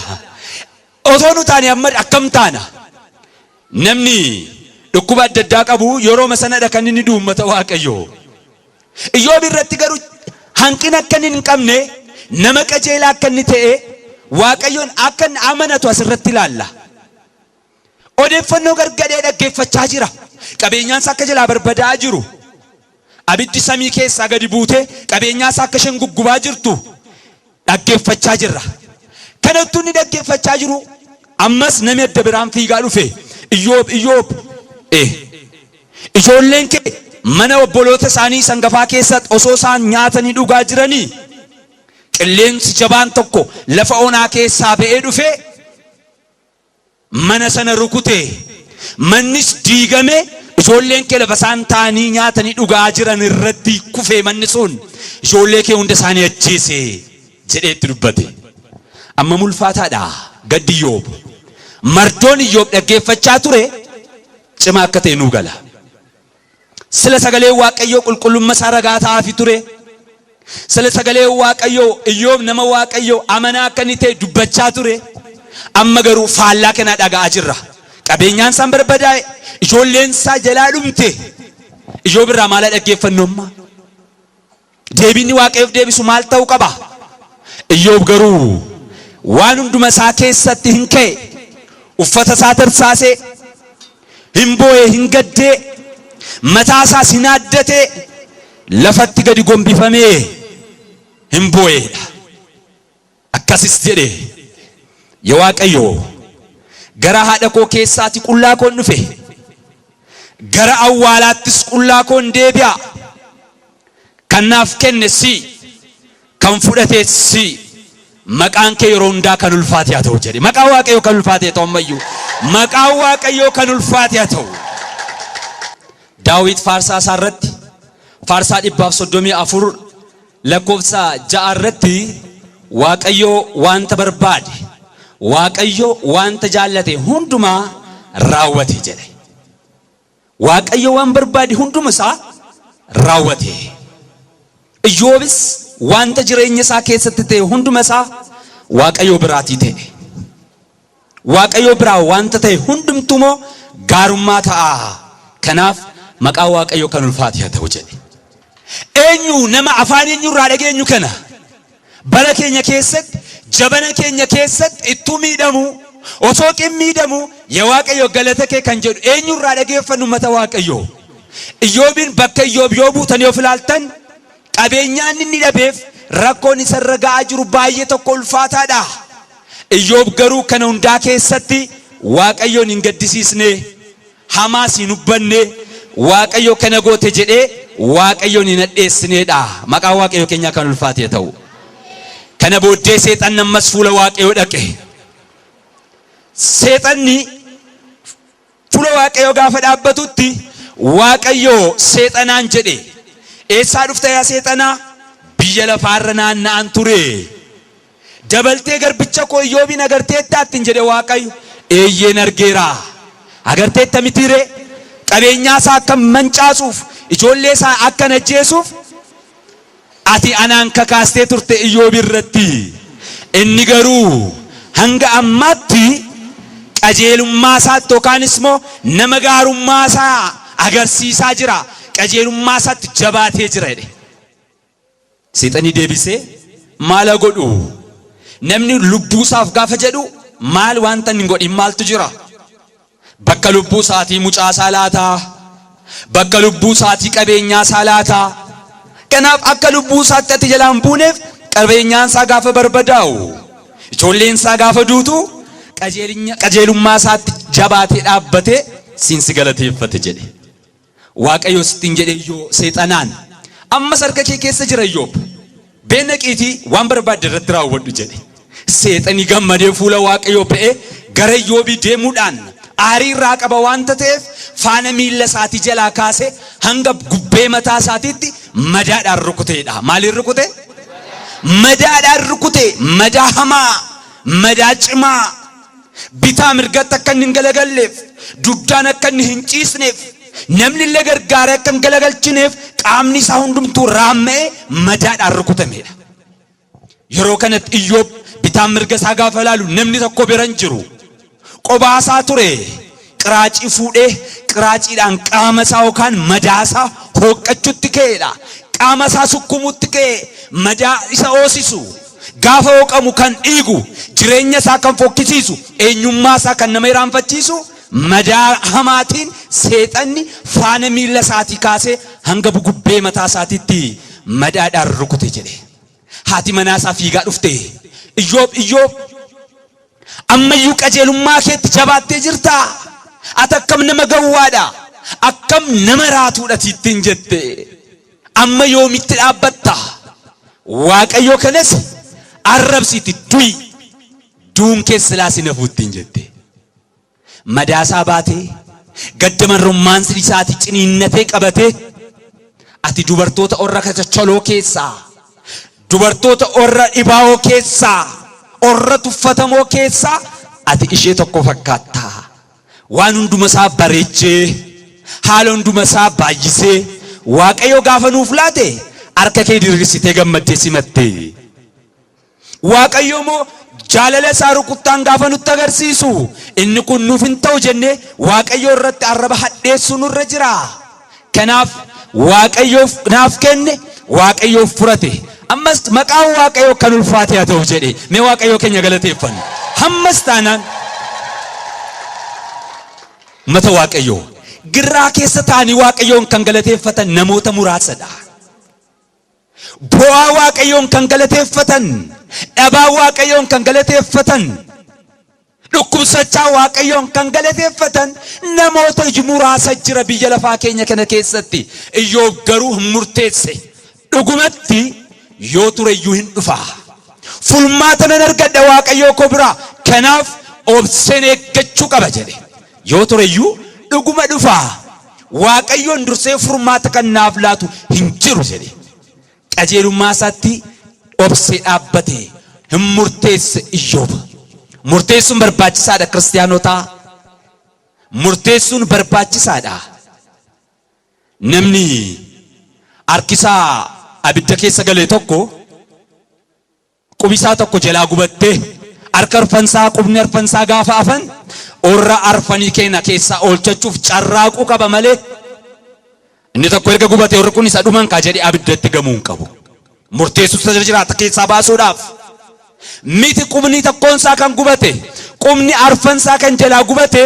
otoo nu taane amma akkam taana? Namni dhukkuba adda addaa qabu yerooma sanadha kan inni du'u, uummata Waaqayyoo. Iyyoob irratti garuu hanqina akka inni hin qabne, nama qajeelaa akka inni ta'e, Waaqayyoon akka inni amanatu asirratti ilaalla. Odeeffannoo gargadhee dhaggeeffachaa jira. Qabeenyaan isaa akka jalaa barbadaa'aa jiru. Abiddi samii keessaa gadi buutee qabeenyaa isaa akka isheen guggubaa jirtu dhaggeeffachaa jirra. Kanattuu inni dhaggeeffachaa jiru, ammas namni adda biraan fiigaa dhufe. "Iyyoob, Iyyoob, ijoolleen kee mana obboloota isaanii sangafaa keessatti osoo isaan nyaatanii dhugaa jiranii, qilleensi jabaan tokko lafa onaa keessaa ba'ee dhufe mana sana rukute, mannis diigame, ijoolleen kee lafa isaan taa'anii nyaatanii dhugaa jiran irratti kufee, manni sun ijoollee kee hunda isaanii ajjeese" jedhee itti dubbate. Amma ulfaataadha gaddi Iyyoob. Mardoon Iyyoob dhaggeeffachaa ture cimaa akka ta'e nuu gala. Sila sagalee Waaqayyoo qulqullummaa isaa ragaa ta'aafi ture. Sila sagalee Waaqayyoo Iyyoob nama Waaqayyoo amanaa akka inni ta'e dubbachaa ture. Amma garuu faallaa kanaa dhaga'aa jirra. Qabeenyaan isaan barbadaa'e, ijoolleen isaa jalaa dhumte. Iyyoob irraa maala dhaggeeffannu amma? Deebiin Waaqayyoof deebisu maal ta'uu qaba? Iyyoob garuu waan hunduma isaa keessatti hin ka'e, uffata isaa tarsaasee, hin boo'e, hin gaddee, mataa isaas hin haaddatee, lafatti gadi gombifamee Hin boo'eedha. Akkasis jedhe, Yaa Waaqayyo, gara haadha koo keessaati qullaa koon dhufe, gara awwaalaattis qullaa koon deebi'a. Kan naaf kenne si, kan fudhates si, maqaan kee yeroo hundaa kan ulfaate haa ta'u jedhe. Maqaan Waaqayyoo kan ulfaate haa ta'u ammayyuu. Maqaan Waaqayyoo kan ulfaate haa ta'u. Daawit faarsaa isaa irratti faarsaa 134 lakkoofsa 6 irratti Waaqayyo wanta barbaade, Waaqayyo wanta jaallate hundumaa raawwate jedhe. Waaqayyo waan barbaade hunduma isaa raawwate. Iyyoobis wanta jireenya isaa keessatti ta'e hunduma isaa Waaqayyo biraatii ta'e. Waaqayyo biraa wanta ta'e hundumtuu immoo gaarummaa ta'a. Kanaaf maqaa Waaqayyo kan ulfaate haa ta'u jedhe. Eenyu nama afaan eenyurraa dhageenyu kana? Bara keenya keessatti, jabana keenya keessatti ittuu miidhamu, osoo qin miidhamu, yaa Waaqayyo galata kee kan jedhu eenyurraa dhageeffannu mata Waaqayyo? Iyyoobiin bakka Iyyoob yoo buutanii of ilaaltan, qabeenyaan inni dhabeef rakkoon isarra ga'aa jiru baay'ee tokko ulfaataadha. Iyyoob garuu kana hundaa keessatti Waaqayyoon hin gaddisiisne, hamaas hin hubbanne, Waaqayyo kana goote jedhee Waaqayyoon hin hadheessineedha. Maqaan Waaqayyo keenyaa kan ulfaate haa ta'u. Kana booddee seexanni ammas fuula Waaqayyoo dhaqe. Seexanni fuula Waaqayyoo gaafa dhaabbatutti Waaqayyo seexanaan jedhe, eessaa dhufta yaa seexanaa? Biyya lafaarra naanna'an ture. Dabaltee garbicha koo Iyyoobiin agarteettaa ittiin jedhe Waaqayyo. Eeyyeen argeera. Agarteetta mitiiree? Qabeenyaa isaa akka mancaasuuf, ijoollee isaa akka ajjeesuuf ati anaan kakaastee turte Iyyoob irratti. Inni garuu hanga ammaatti qajeelummaa isaatti yookaanis immoo nama gaarummaa isaa agarsiisaa jira. Qajeelummaa isaatti jabaatee jira jedhe. Seexanni deebisee, maal haa godhu? Namni lubbuu isaaf gaafa jedhu maal wanta hin godhin maaltu jira? Bakka lubbuu isaatii mucaa isaa laataa? Bakka lubbuu isaatii qabeenyaa isaa laataa? Kanaaf akka lubbuu isaatti ati jalaan buuneef qabeenyaan isaa gaafa barbadaa'u, ijoolleen isaa gaafa duutu, qajeelummaa isaatti jabaatee dhaabbatee siin si galateeffate jedhe. Waaqayyo sittiin jedhe iyyoo seexanaan, ammas harka kee keessa jira Iyyoob. Beenaqiitii waan barbaadde irratti raawwadhu jedhe. Seexanni gammadee fuula Waaqayyoo ba'ee gara Iyyoobii deemuudhaan aarii irraa qaba waanta ta'eef faana miilla isaatii jalaa kaasee hanga gubbee mataa isaatiitti madaadhaan rukuteedha. Maaliin rukute? Madaadhaan rukute. Madaa hamaa, madaa cimaa, bitaa mirgatti akka inni hin galagalleef, dugdaan akka inni hin ciisneef, namni illee gargaaree akka hin galagalchineef qaamni isaa hundumtuu raamma'ee madaadhaan rukutamedha. Yeroo kanatti Iyyoob bitaan mirga isaa gaafa ilaalu namni tokko bira hin jiru. Qobaa isaa ture. Qiraacii fuudhee qiraaciidhaan qaama isaa yookaan madaa isaa hooqqachuutti ka'eedha. Qaama isaa sukkumuutti ka'e, madaa isa hoosisu. Gaafa hooqamu kan dhiigu, jireenya isaa kan fokkisiisu, eenyummaa isaa kan nama iraanfachiisu madaa hamaatiin seexanni faana miilla isaatii kaasee hanga bugubbee mataa isaatiitti madaadhaan rukute jedhe. Haati manaa isaa fiigaa dhufte. Iyyoob, Iyyoob, ammayyuu qajeelummaa keetti jabaattee jirtaa? Ati akkam nama gawwaadha? Akkam nama raatuudha ittiin jette? Amma yoomitti dhaabbatta? Waaqayyo kanas arrabsiiti du'i. Duun kee silaa si nafu ittiin jette. Madaasaa baatee gadda marrummaan isaatii ciniinnatee qabatee, ati dubartoota orra kachachaloo keessaa, dubartoota orra dhibaa'oo keessaa, orra tuffatamoo keessaa ati ishee tokko fakkaatta. Waan hunduma isaa bareechee, haala hunduma isaa baay'isee Waaqayyo gaafa nuuf laate harka kee diriirsitee gammaddee simatte. Waaqayyo immoo jaalala isaa rukuttaan gaafa nutti agarsiisu inni kun nuuf hin ta'u jennee Waaqayyo irratti arraba hadheessuu nurra jira. Kanaaf Waaqayyoof naaf kenne, Waaqayyoof furate. Ammas maqaan Waaqayyoo kan ulfaate haa ta'u jedhe. Mee Waaqayyoo keenya galateeffannu. Hammas taanaan mata Waaqayyoo girraa keessa taa'anii Waaqayyoon kan galateeffatan namoota muraasadha. Bu'aa Waaqayyoon kan galateeffatan, dhabaa Waaqayyoon kan galateeffatan, dhukkubsachaa Waaqayyoon kan galateeffatan namoota muraasa jira biyya lafaa keenya kana keessatti. Iyyoob garuu hin murteesse. Dhugumatti yoo ture iyyuu hin dhufa. Furmaata nan argadha Waaqayyoo koo biraa. Kanaaf obseen eeggachuu qaba jedhe. Yoo ture iyyuu dhuguma dhufa. Waaqayyoon dursee furmaata kan naaf laatu hin jiru jedhe. Qajeelummaa isaatti obsee dhaabbate, hin murteesse Iyyoob. Murteessuun barbaachisaadha, kiristaanotaa. Murteessuun barbaachisaadha. Namni harkisaa abidda keessa gale tokko, qubisaa tokko jalaa gubattee, harka arfansaa, qubni arfansaa gaafa hafan, orra arfanii keenya keessaa oolchachuuf carraaquu qaba malee, inni tokko erga gubate, warri kun isa dhuman kaa jedhee abiddatti gamuu hin qabu. Murteessuutu jira jiraata keessaa baasuudhaaf. Miti qubni tokkoonsaa kan gubate, qubni arfansaa kan jalaa gubate,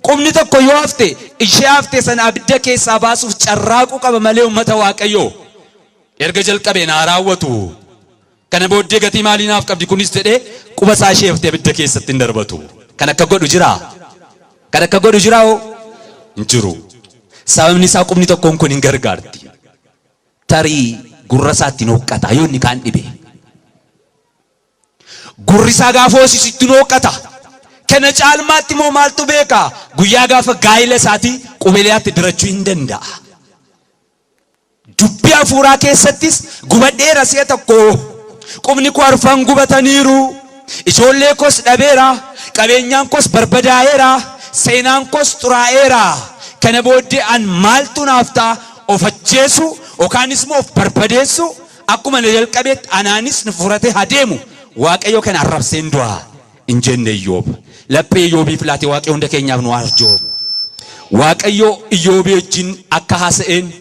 qubni tokko yoo hafte, ishee hafte sana abidda keessaa baasuuf carraaquu qaba malee, uummata Waaqayyoo, erga jalqabee naa raawwatu, kana booddee gatii maalii naaf qabdi kunis jedhee quba isaa ishee haftee abidda keessatti hin darbatu. Kan akka godhu jiraa? Kan akka godhu jiraa hoo? Hin jiru. Sababni isaa qubni tokkoon kun hin gargaarti. Tarii gurra isaatti hin hooqqata yoo inni kaan dhibe. Gurri isaa gaafa hoosisitti hin hooqqata. Kana caalmaatti immoo maaltu beeka? Guyyaa gaafa gaa'ila isaatii qubeelaatti dirachuu hin danda'a. Dubbii hafuuraa keessattis gubadheera si'a tokko. Qubni koo arfan gubataniiru. Ijoollee koos dhabeera. Qabeenyaan koos barbadaa'eera. Seenaan koos xuraa'eera. Kana booddee an maaltu naaf ta'a? Of ajjeesu yookaanis immoo of barbadeessu, akkuma na jalqabeetti anaanis nu furate haa deemu. Waaqayyo kana arrabseen du'a hin jenne Iyyoob. Laphee Iyyoobiif laate Waaqayyo hunda keenyaaf nu arjoomu. Waaqayyo Iyyoobii wajjin akka haasa'een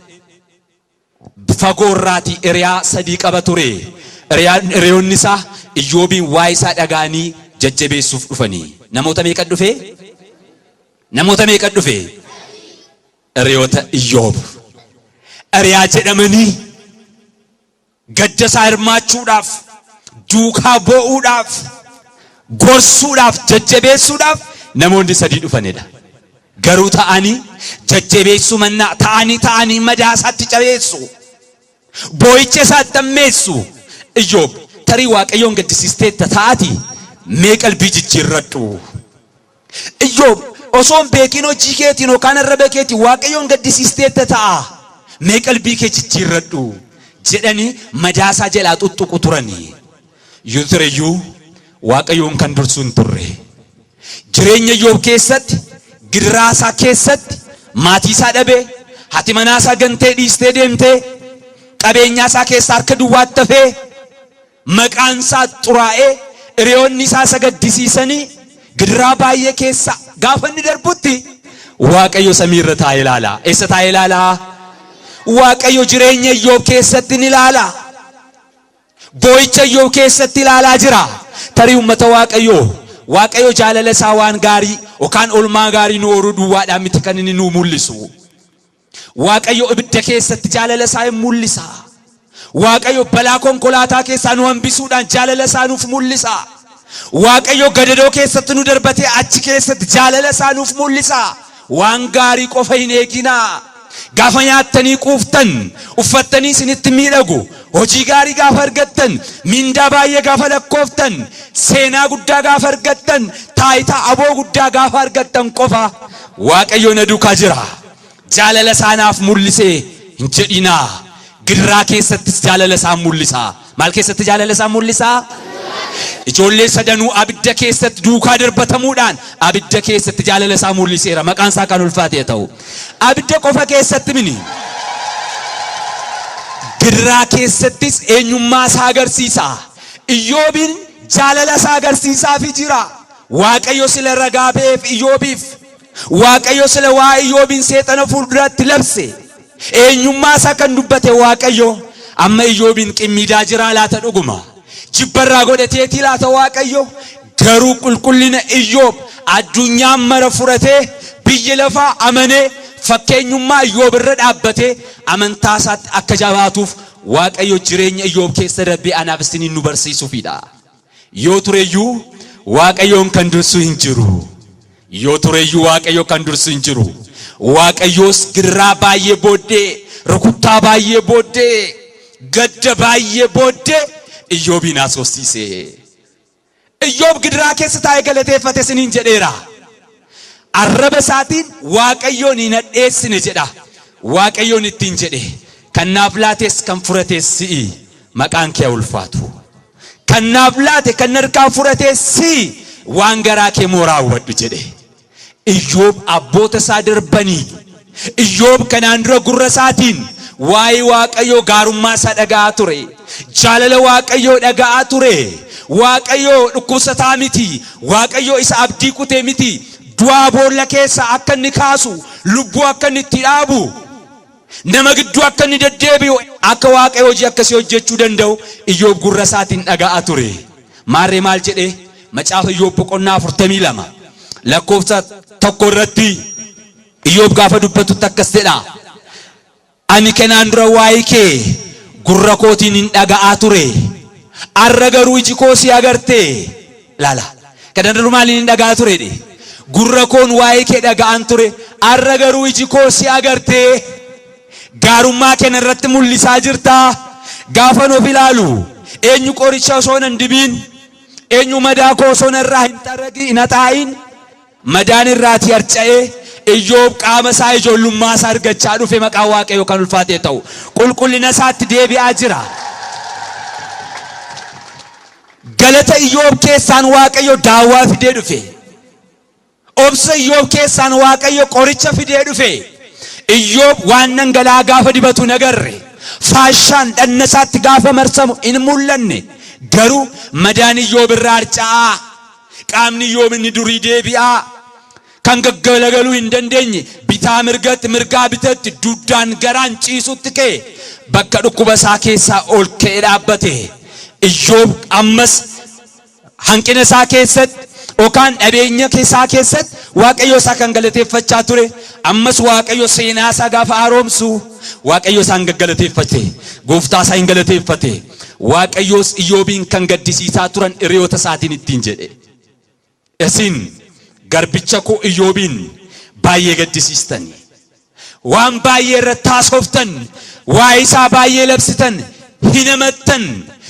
fagoo irraatii hiriyaa sadii qaba ture. Hiriyoonni isaa Iyyoobiin waa'ee isaa dhaga'anii jajjabeessuuf dhufanii. Namoota meeqa dhufe? Namoota meeqa dhufe? Hiriyoota Iyyoob. Hiriyaa jedhamanii gadda isaa hirmaachuudhaaf, duukaa boo'uudhaaf, gorsuudhaaf, jajjabeessuudhaaf namoonni sadii dhufanidha. Garuu ta'anii jajjabeessuu mannaa ta'anii ta'anii madaa isaatti cabeessu. Boo'icha isaatti ammeessu. "Iyyoob, tarii Waaqayyoon gaddisiisteetta ta'ati, mee qalbii jijjiirradhu. Iyyoob, osoo hin beekin hojii keetiin yookaan arraba keetiin Waaqayyoon gaddisiisteetta ta'a. Mee qalbii kee jijjiirradhu," jedhanii madaasaa jalaa tuttuqu turanii. Yoo tureyyuu Waaqayyoon kan dursu hin turre. Jireenya Iyyoob keessatti, gidiraa keessatti, maatii isaa dhabee, haati manaa isaa gantee dhiistee deemtee, qabeenyaa isaa keessaa harka duwwaatti hafee, maqaan isaa xuraa'ee, hiriyoonni isaa isa gaddisiisanii, gidiraa baay'ee keessa gaafa inni darbutti Waaqayyo samiirra taa'ee ilaala. Eessa taa'ee ilaala? Waaqayyo jireenya Iyyoob keessatti ni ilaala. Boo'icha Iyyoob keessatti ilaalaa jira. Tarii uummata Waaqayyoo, Waaqayyo jaalala isaa waan gaarii yookaan oolmaa gaarii nu ooluu duwwaadhaan miti kan inni nu mul'isu. Waaqayyo ibidda keessatti jaalala isaa hin mul'isa. Waaqayyo balaa konkolaataa keessaa nu hambisuudhaan jaalala isaa nuuf mul'isa. Waaqayyo gadadoo keessatti nu darbatee achi keessatti jaalala isaa nuuf mul'isa. Waan gaarii qofa hin eeginaa. Gaafa nyaattanii quuftan, uffattanii isinitti miidhagu, hojii gaarii gaafa argattan, mindaa baay'ee gaafa lakkooftan, seenaa guddaa gaafa argattan, taayitaa aboo guddaa gaafa argattan qofa "Waaqayyo na duukaa jira, jaalala isaa naaf mul'isee" hin jedhinaa. Gidiraa keessattis jaalala isaa mul'isa. Maal keessatti jaalala isaa mul'isa? Ijoollee sadanuu abidda keessatti duukaa darbatamuudhaan abidda keessatti jaalala isaa mul'iseera. Maqaan isaa kan ulfaate ta'u. Abidda qofa keessatti mini. Gidiraa keessattis eenyummaa isaa agarsiisa. Iyyoobiin jaalala isaa agarsiisaafii jira. Waaqayyo sila ragaa ba'eef Iyyoobiif. Waaqayyo sila waa'ee Iyyoobiin seexana fuulduratti labse. Eenyummaa isaa kan dubbate Waaqayyo amma Iyyoobiin qimmiidaa jiraa laata dhuguma? Jibbarraa godhateetii laata Waaqayyo? Garuu qulqullina Iyyoob addunyaan mara furatee, biyyi lafaa amanee, fakkeenyummaa Iyyoob irra dhaabbatee amantaa isaatti akka jabaatuuf Waaqayyo jireenya Iyyoob keessa darbee anaaf isiniin nu barsiisuufidha. Yoo tureyyuu Waaqayyoon kan dursu hin jiru. Yoo tureyyuu Waaqayyo kan dursu hin jiru. Waaqayyoos gidiraa baay'ee booddee, rukuttaa baay'ee booddee, gadda baay'ee booddee Iyyoobiin haasofsiise. Iyyoob gidiraa keessa taa'ee galateeffate isiniin jedheera. Arraba isaatiin Waaqayyoon hin hadheessine jedha. Waaqayyoon ittiin jedhe, kan naaf laates kan furates si'i, maqaan kee haa ulfaatu. Kan naaf laate kan narkaa furates si'i, waan garaa kee moo raawwadhu jedhe. Iyyoob abboota isaa darbanii, Iyyoob kanaan dura gurra isaatiin waa'ee Waaqayyoo gaarummaa isaa dhaga'aa ture. Jaalala Waaqayyoo dhaga'aa ture. Waaqayyoo dhukkubsataa miti. Waaqayyoo isa abdii kutee miti. Du'aa boolla keessaa akka inni kaasu, lubbuu akka inni itti dhaabu, nama gidduu akka inni deddeebi'u, akka Waaqayyo hojii akkasii hojjechuu danda'u Iyyoob gurra isaatiin dhaga'aa ture. Maarree maal jedhee? Macaafa Iyyoob boqonnaa 42 lakkoofsa 1 irratti Iyyoob gaafa dubbatutti akkas jedha. Ani kanaan dura waa'ee kee gurra kootiin hin dhaga'aa ture. Arra garuu iji koo si agarte. Laala. Kanaan dura maaliin hin dhaga'aa ture jedhe? Gurra koon waa'ee kee dhaga'aan ture. Arra garuu iji koo si agarte. Gaarummaa kee narratti mul'isaa jirta. Gaafan of ilaalu eenyu qoricha osoo nan dibiin, eenyu madaa koo osoo narraa hin xaragin, hin haxaa'iin, madaan irraatii harca'ee Iyyoob qaama isaa ijoollummaa isaa argachaa dhufe. Maqaan Waaqayyoo kan ulfaatee ta'u. Qulqullina isaatti deebi'aa jira. Galata Iyyoob keessaan Waaqayyo daawwaa fidee dhufe. Obsa Iyyoob keessaan Waaqayyo qoricha fidee dhufe. Iyyoob waan dhangala'aa gaafa dibatu hin agarre. Faashaan dhanna isaatti gaafa marsamu hin mul'anne. Garuu madaan Iyyoob irraa harca'aa. Qaamni Iyyoob inni durii deebi'aa. Kan gaggalagaluu hin dandeenye bitaa mirgatti, mirgaa bitatti, dugdaan garaan ciisutti ka'e, bakka dhukkuba isaa keessaa ol ka'ee dhaabbate. Iyyoob ammas hanqina isaa keessatti yookaan dhabeenya isaa keessatti Waaqayyo isaa kan galateeffachaa ture, ammas Waaqayyo seenaa isaa gaafa haaromsu Waaqayyo isaan gaggalateeffate, gooftaa isaa hin galateeffate. Waaqayyoos Iyyoobiin kan gaddisiisaa turan hiriyoota isaatiin ittiin jedhe. Isin garbicha koo Iyyoobiin baay'ee gaddisiistani. Waan baay'ee irratti haasoftan, waa'ee isaa baay'ee labsitan, hin hamattan,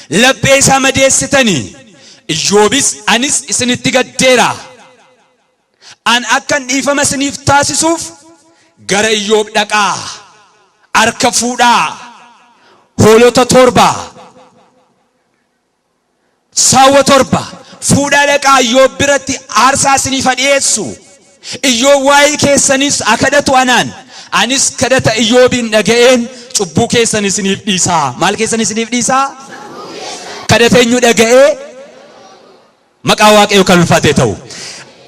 laphee isaa madeessitani. Iyyoobis anis isinitti gaddeera. An akkan dhiifama isiniif taasisuuf gara Iyyoob dhaqaa, harka fuudhaa, hoolota 7, saawwa 7 fuudhaa dhaqaa, Iyyoob biratti aarsaa isiniif haa dhi'eessu. Iyyoob waa'ee keessanis haa kadhatu anaan. Anis kadhata Iyyoobiin dhaga'een cubbuu keessan isiniif dhiisaa. Maal keessan isiniif dhiisaa? Kadhata eenyu dhaga'ee? Maqaa Waaqayyo kan ulfaatee ta'u.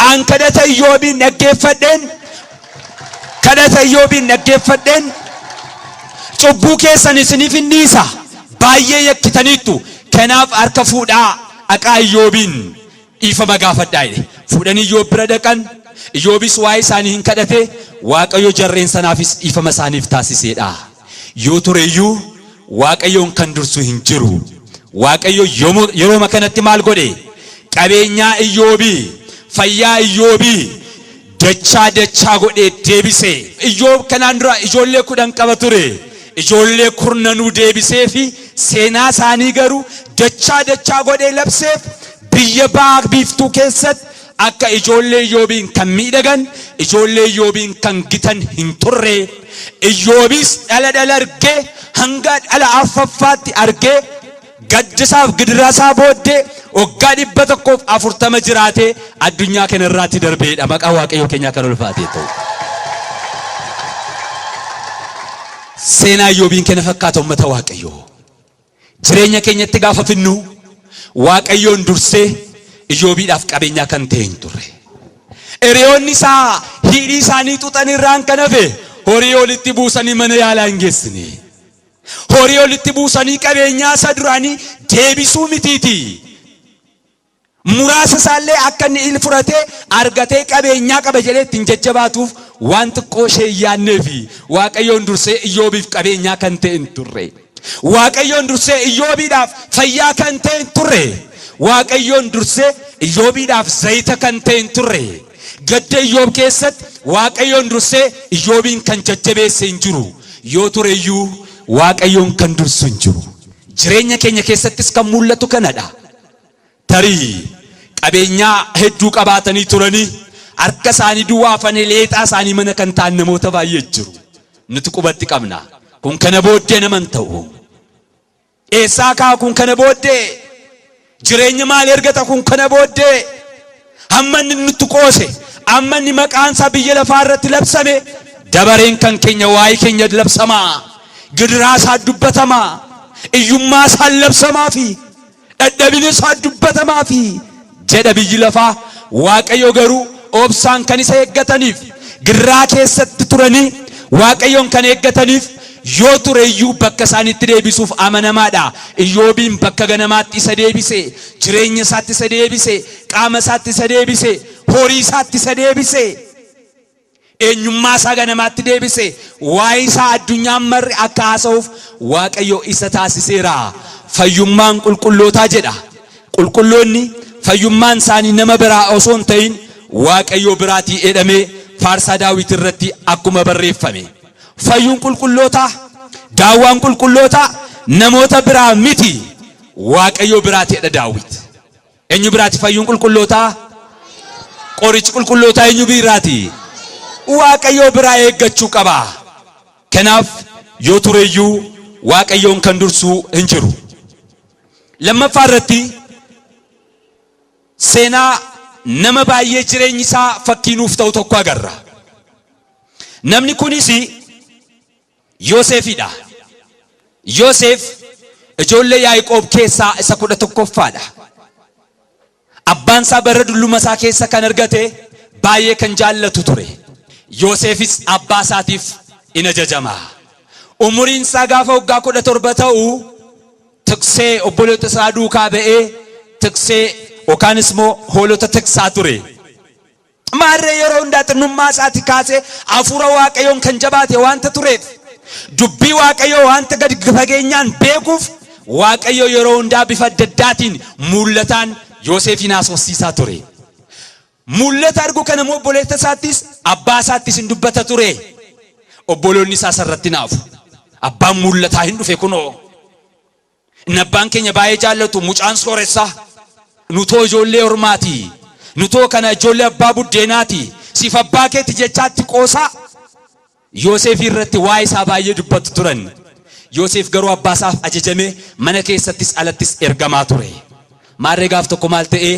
An kadhata Iyyoobiin dhaggeeffadheen, kadhata Iyyoobiin dhaggeeffadheen cubbuu keessan isiniif hin dhiisa. Baay'ee yakkitaniittu. Kanaaf harka fuudhaa dhaqaa Iyyoobiin dhiifama gaafadhaa jedhe. Fuudhanii Iyyoob bira dhaqan. Iyyoobis waa'ee isaanii hin kadhate. Waaqayyo jarreen sanaafis dhiifama isaaniif taasiseedha. Yoo tureyyuu Waaqayyoon kan dursu hin jiru. Waaqayyo yerooma kanatti maal godhe? Qabeenyaa Iyyoobii, fayyaa Iyyoobii dachaa dachaa godhee deebise. Iyyoob kanaan dura ijoollee 10 qaba ture. Ijoollee kurnanuu deebisee fi seenaa isaanii garuu dachaa dachaa godhee labseef. Biyya ba'a biiftuu keessatti akka ijoollee Iyyoobiin kan miidhagan, ijoollee Iyyoobiin kan gitan hin turre. Iyyoobis dhala dhala argee, hanga dhala arfaffaatti argee, gadda isaaf gidiraa isaa booddee waggaa 140 jiraatee addunyaa kana irraatti darbeedha. Maqaa Waaqayyoo keenyaa kan ulfaatee ta'u. Seenaa Iyyoobiin kana fakkaata, uummata Waaqayyoo. Jireenya keenyatti gaafa finnu Waaqayyoon dursee Iyyoobiidhaaf qabeenyaa kan ta'e hin turre. Hiriyoonni isaa hidhii isaanii xuxan irraan kan hafe horii walitti buusanii mana yaalaa hin geessine. Horii walitti buusanii qabeenyaa isa duraanii deebisuu mitiiti. Muraasa isaallee akka inni il furatee argatee qabeenyaa qaba jedhee ittiin jajjabaatuuf waan xiqqoo ishee hin yaadnee fi Waaqayyoon dursee Iyyoobiif qabeenyaa kan ta'e hin turre. Waaqayyoon dursee Iyyoobiidhaaf fayyaa kan ta'e hin turre. Waaqayyoon dursee Iyyoobiidhaaf zayita kan ta'e hin turre. Gadda Iyyoob keessatti Waaqayyoon dursee Iyyoobiin kan jajjabeesse hin jiru. Yoo ture iyyuu Waaqayyoon kan dursu hin jiru. Jireenya keenya keessattis kan mul'atu kanadha. Tarii qabeenyaa hedduu qabaatanii turanii harka isaanii duwwaa hafanii leexaa isaanii mana kan ta'an namoota baay'ee jiru. Nuti qubatti qabna. Kun kana booddee nama hin ta'u. Eessaa ka'a kun kana booddee? Jireenya maali argata kun kana booddee? Hamma inni nutti qoose, amma inni maqaan isaa biyya lafaa irratti labsame, dabareen kan keenya waa'ee keenya labsamaa, gidiraa isaa dubbatamaa, iyyummaa isaa labsamaa fi dadhabina isaa dubbatamaa fi jedha biyyi lafaa. Waaqayyo garuu obsaan kan isa eeggataniif, gidiraa keessatti turanii Waaqayyoon kan eeggataniif, yoo ture iyyuu bakka isaanitti deebisuuf amanamaadha. Iyyoobiin bakka ganamaatti isa deebise, jireenya isaatti isa deebise, qaama isaatti isa deebise, horii isaatti isa deebise, eenyummaa isaa ganamaatti deebise, waa'ee isaa addunyaan marri akka haasa'uuf Waaqayyo isa taasiseera. Fayyummaan qulqullootaa jedha. Qulqulloonni fayyummaan isaanii nama biraa osoo hin ta'in Waaqayyo biraatii jedhamee Faarsaa Daawit irratti akkuma barreeffame. Fayyuun qulqullootaa, daawwaan qulqullootaa namoota biraa miti, Waaqayyo biraati jedha Daawit. Eenyu biraati fayyuun qulqullootaa? Qorichi qulqullootaa eenyu biraati? Waaqayyo biraa eeggachuu qaba. Kanaaf yoo tureyyuu Waaqayyoon kan dursuu hin jiru. Lammaffaa irratti seenaa nama baay'ee jireenyi isaa fakkii nuuf ta'u tokko agarra. Namni kunis Yoosefidha. Yoosef ijoollee Yaaqoob keessaa isa 11ffaadha. Abbaan isaa bara dulluma isaa keessa kan argate, baay'ee kan jaallatu ture. Yoosefis abbaa isaatiif in ajajama. Umuriin isaa gaafa waggaa 17 ta'u, tiksee obboloota isaa duukaa ba'ee tiksee yookaanis immoo hoolota tiksaa ture. Maarree yeroo hundaa xinnummaa isaati kaasee hafuura Waaqayyoon kan jabaate waanta tureef, dubbii Waaqayyoo waanta gadi fageenyaan beekuuf, Waaqayyo yeroo hundaa bifa adda addaatiin mul'ataan Yoosefiin haasofsiisaa ture. Mul'ata argu kana immoo obboleessa isaattis abbaa isaattis hin dubbata ture. Obboloonni isaa isarratti naafu. Abbaan mul'ataa hin dhufe kunoo. Inni abbaan keenya baay'ee jaallatu mucaan sooressaa. Nutoo ijoollee ormaati. Nutoo kana ijoollee abbaa buddeenaati. Siif abbaa keeti jechaatti qoosaa. Yoosef irratti waa'ee isaa baay'ee dubbatu turan. Yoosef garuu abbaa isaaf ajajamee mana keessattis alattis ergamaa ture. Maarree gaaf tokko maal ta'ee,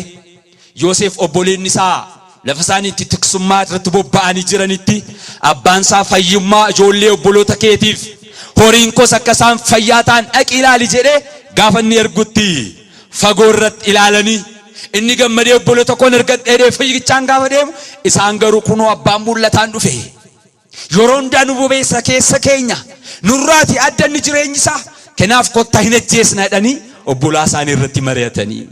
Yoosef obboleonni isaa lafa isaanii itti tiksummaa irratti bobba'anii jiranitti, abbaan isaa fayyummaa ijoollee obboloota keetiif horiin koos akka isaan fayyaa ta'an dhaqi ilaali jedhee gaafa inni ergutti, fagoo irratti ilaalanii inni gammadee obboloota koon ergadhee jedhee fiigichaan gaafa deemu, isaan garuu kunoo abbaan mul'ataan dhufe. Yeroo hundaa nu bobeessa keessa keenya. Nurraati adda inni jireenyi isaa. Kanaaf kottaa hin ajjeesna jedhanii obbolaa isaanii irratti mari'atanii.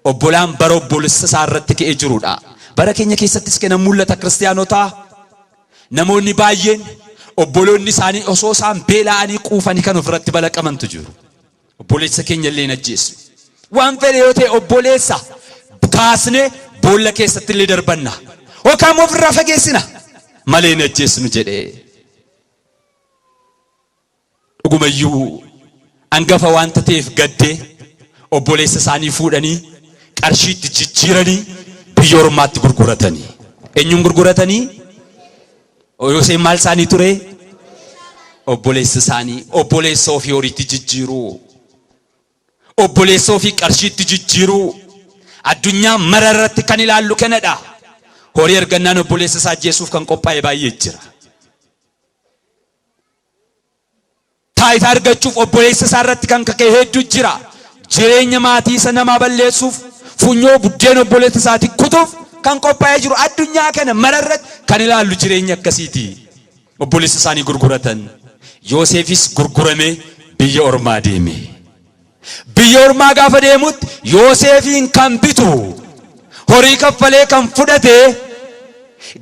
Obbolaan bara obboleessa isaa irratti ka'ee jirudha. Bara keenya keessattis kana mul'ata kiristaanotaa. Namoonni baay'een obboloonni isaanii osoo isaan beela'anii quufanii kan ofirratti balaqamantu jiru. Obboleessa keenya illee hin ajjeesnu. Waan fedhe yoo ta'e obboleessa kaasnee boolla keessatti illee darbanna. Yookaan immoo ofirraa fageessina malee hin ajjeesnu jedhee. Dhugumayyuu hangafa waanta ta'eef gaddee obboleessa isaanii fuudhanii qarshiitti jijjiiranii biyya ormaatti gurguratanii. Eenyuun gurguratanii? Yoosef maal isaanii ture? Obboleessa isaanii. Obboleessa ofii horiitti jijjiiruu. Obboleessa ofii qarshiitti jijjiiruu. Addunyaa mara irratti kan ilaallu kanadha. Horii argannaan obboleessa isaa ajjeesuuf kan qophaa'e baay'ee jira. Taayitaa argachuuf obboleessa isaa irratti kan kaka'e hedduu jira. Jireenya maatii isa namaa balleessuuf, funyoo buddeen obboleessa isaatii kutuuf kan qophaa'ee jiru addunyaa kana mara irratti kan ilaallu jireenya akkasiiti. Obboleessa isaanii gurguratan. Yoosefis gurguramee biyya ormaa deeme. Biyya ormaa gaafa deemutti Yoosefiin kan bitu, horii kaffalee kan fudhate,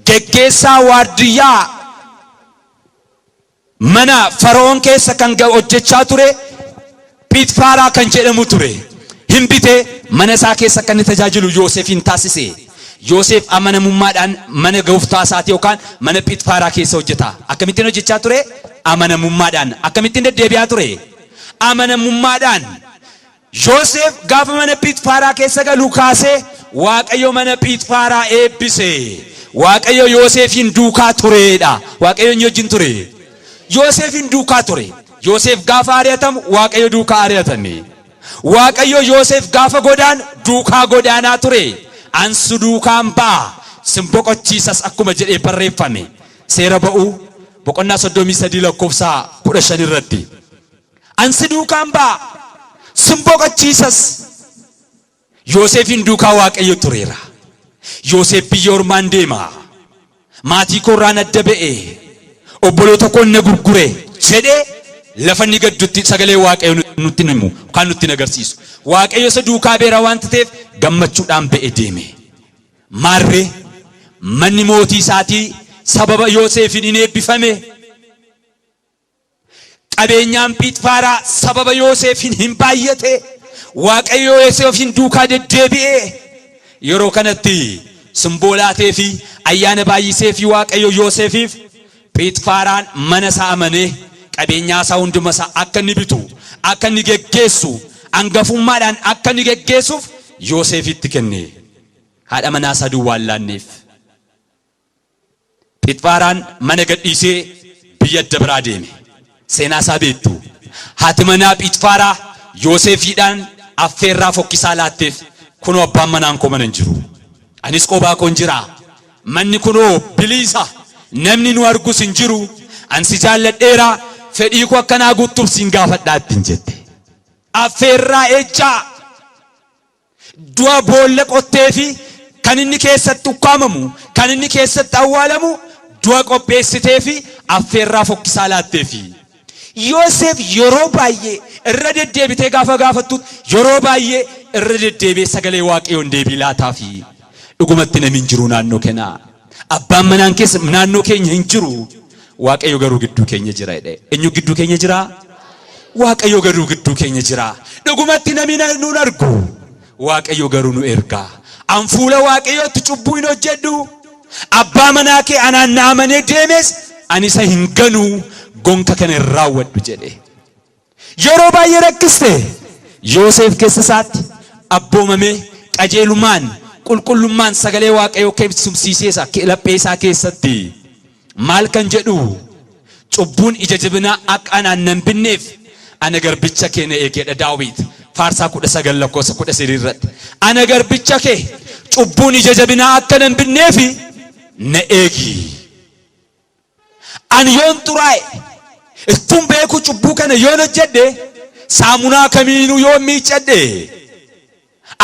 geggeessaa waardiyyaa mana Fara'oon keessa kan hojjechaa ture Phixfaaraa kan jedhamu ture. Hin bitee mana isaa keessa akka inni tajaajilu Yoosefiin taasise. Yoosef amanamummaadhaan mana gooftaa isaatii yookaan mana Phixfaaraa keessa hojjeta. Akkamittiin hojjechaa ture? Amanamummaadhaan. Akkamittiin deddeebi'aa ture? Amanamummaadhaan. Yoosef gaafa mana Phixfaaraa keessa galu kaasee Waaqayyo mana Phixfaaraa eebbise. Waaqayyo Yoosefiin duukaa tureedha. Waaqayyo eenyu wajjin ture? Yoosefiin duukaa ture. Yoosef gaafa ari'atamu Waaqayyo duukaa ari'atame. Waaqayyo Yoosef gaafa godaanu duukaa godaanaa ture. An si duukaan ba'a, sin boqochiisas akkuma jedhee barreeffame. Seera Ba'uu boqonnaa 33 lakkoofsa 15 irratti. An si duukaan ba'a, sin boqochiisas. Yoosefiin duukaa Waaqayyo tureera. Yoosef biyya ormaan deema. Maatii koorraan adda ba'e. Obboloota koon na gurgure jedhee lafa inni gaddutti sagalee Waaqayyo nutti hin himu yookaan nutti hin agarsiisu. Waaqayyo isa duukaa beera waanta ta'eef gammachuudhaan ba'e deeme. Maarree manni mootii isaatii sababa Yoosefiin in eebbifame. Qabeenyaan Phiixfaaraa sababa Yooseefiin hin baay'ate. Waaqayyo Yooseefiin duukaa deddeebi'e. Yeroo kanatti simboo laatee fi ayyaana baay'isee fi Waaqayyo Yooseefiif Phiixfaaraan mana isaa amanee qabeenyaa isaa hunduma isaa akka inni bitu, akka inni geggeessu, angafummaadhaan akka inni geggeessuuf Yooseefitti kenne. Haadha manaa isaa duwwaa hin laanneef. Phixfaaraan mana gadhiisee biyya adda biraa deeme. Seenaa isaa beektu. Haati manaa Phixfaaraa Yoosefiidhaan affeerraa fokkisaa laatteef. Kunoo abbaan manaan koo mana hin jiru. Anis qobaa koon jira. Manni kunoo biliisa. Namni nu argus hin jiru. An si jaalladheera. Fedhii koo akka naa guuttuuf siin gaafadhaa ittiin jette. Affeerraa ejjaa. Du'a boolla qotteefi kan inni keessatti ukkaamamu, kan inni keessatti awwaalamu du'a qopheessiteefi affeerraa fokkisaa laatteefi. Yoseef yeroo baay'ee irra deddeebitee gaafa gaafattutti yeroo baay'ee irra deddeebi'ee sagalee Waaqayyoon deebii laataafi. Dhugumatti namni hin jiru naannoo kenaa. Abbaan manaan keessa naannoo keenya hin jiru. Waaqayyo garuu gidduu keenya jira jedhe. Eenyu gidduu keenya jira? Waaqayyo garuu gidduu keenya jira. Dhugumatti namni nuun argu. Waaqayyo garuu nu erga. An fuula Waaqayyootti cubbuu hin hojjedhu. Abbaa manaa kee anaan na amanee deemes ani isa hin ganu gonka kana hin raawwadhu jedhe. Yeroo baay'ee rakkiste. Yooseef keessa isaatti abboomamee qajeelumaan qulqullummaan sagalee Waaqayyoo keessumsiisee isa laphee isaa keessatti maal kan jedhu cubbuun ija jabinaa akka anaan nan binneef ana garbicha kee na eegeedha Daawit Faarsaa 19 lakkoofsa 13 irratti. Ana garbicha kee cubbuun ija jabinaa akka nan binneef na eegi. Ani yoon xuraa'e, ittuun beekuu cubbuu kana yoon hojjedhe, saamunaa kamiinuu yoon miiccadhe,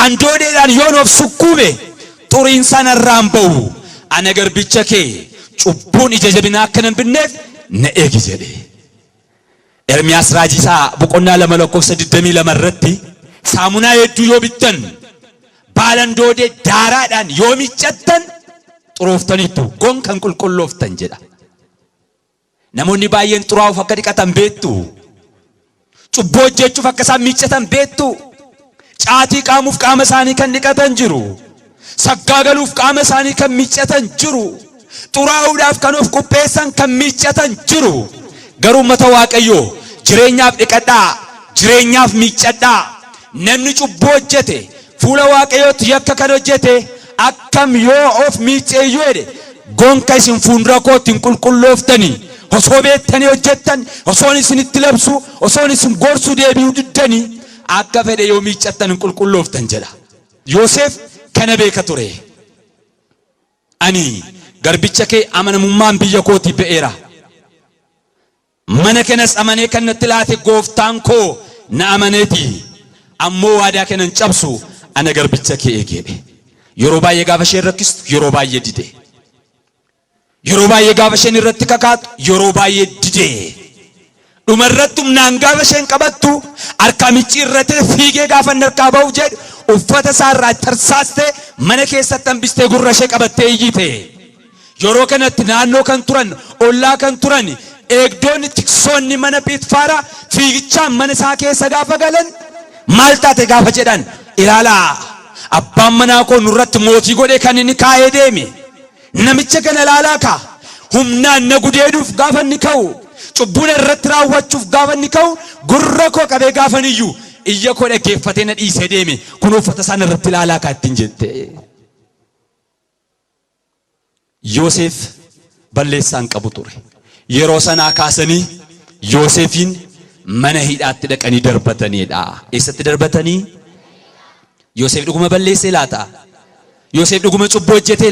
andoodeedhaan yoon of sukkuume, xuriin isaa narraa hin ba'u. Ana garbicha kee cubbuun ija jabinaa akka nan binneef na eegi jedhe. Ermiyaas raajiisaa boqonnaa 2 lakkoofsa 22 irratti saamunaa hedduu yoo bittan baalandoodee daaraadhaan yoo miiccattan xurooftaniittu gonka hin qulqullooftan jedha. Namoonni baay'een xuraa'uuf akka dhiqatan beektu. Cubbuu hojjechuuf akka isaan miiccatan beektu. Caatii qaamuuf qaama isaanii kan dhiqatan jiru. Saggaagaluuf qaama isaanii kan miiccatan jiru. Xuraa'uudhaaf kan of qopheessan kan miiccatan jiru. Garuu uummata Waaqayyoo jireenyaaf dhiqadhaa, jireenyaaf miiccadhaa. Namni cubbuu hojjete fuula Waaqayyootti yakka kan hojjete akkam yoo of miicce iyyuu jedhe gonka isin fuuldura kootti hin qulqullooftanii osoo beektanii hojjettan osoon isinitti labsu osoon isin gorsu deebi'uu diddanii akka fedhe yoo miiccattan hin qulqullooftan jedha. Yoosef kana beeka ture. Ani garbicha kee amanamummaan biyya kootii ba'eera. Mana kanas amanee kan natti laate gooftaan koo na amaneeti. Ammoo waadaa kana hin cabsu ana garbicha kee eegeedhe. Yeroo baay'ee gaafa isheen rakkistu yeroo baay'ee dide. Yeroo baay'ee gaafa isheen irratti kakaatu yeroo baay'ee dide. Dhuma irratti humnaan gaafa isheen qabattu harkaa micciirratee fiigee gaafa inni harkaa ba'uuf jedhu uffata isaa irraa tarsaastee mana keessatti hambistee gurra ishee qabattee iyyite. Yeroo kanatti naannoo kan turan, ollaa kan turan Eegdonni, tiksoonni mana Phiixfaaraa fiigichaan mana isaa keessa gaafa galan, "Maal taate?" gaafa jedhan, "Ilaalaa, abbaan manaa koo nurratti mootii godhee kan inni kaa'ee deeme namicha kana ilaalaa kaa. Humnaan na gudeeduuf gaafa inni ka'u, cubbuun irratti raawwachuuf gaafa inni ka'u, gurra koo qabee gaafa iyyuu iyya koo dhaggeeffatee na dhiisee deeme. Kun uffata isaan irratti ilaalaa kaa," ittiin jette. Yoosef balleessaan qabu ture. Yeroo sanaa kaasanii Yoosefiin mana hidhaatti dhaqanii darbataniidha. Eessatti darbatanii? Yoosef dhuguma balleessee laata? Yoosef dhuguma cubbuu hojjetee?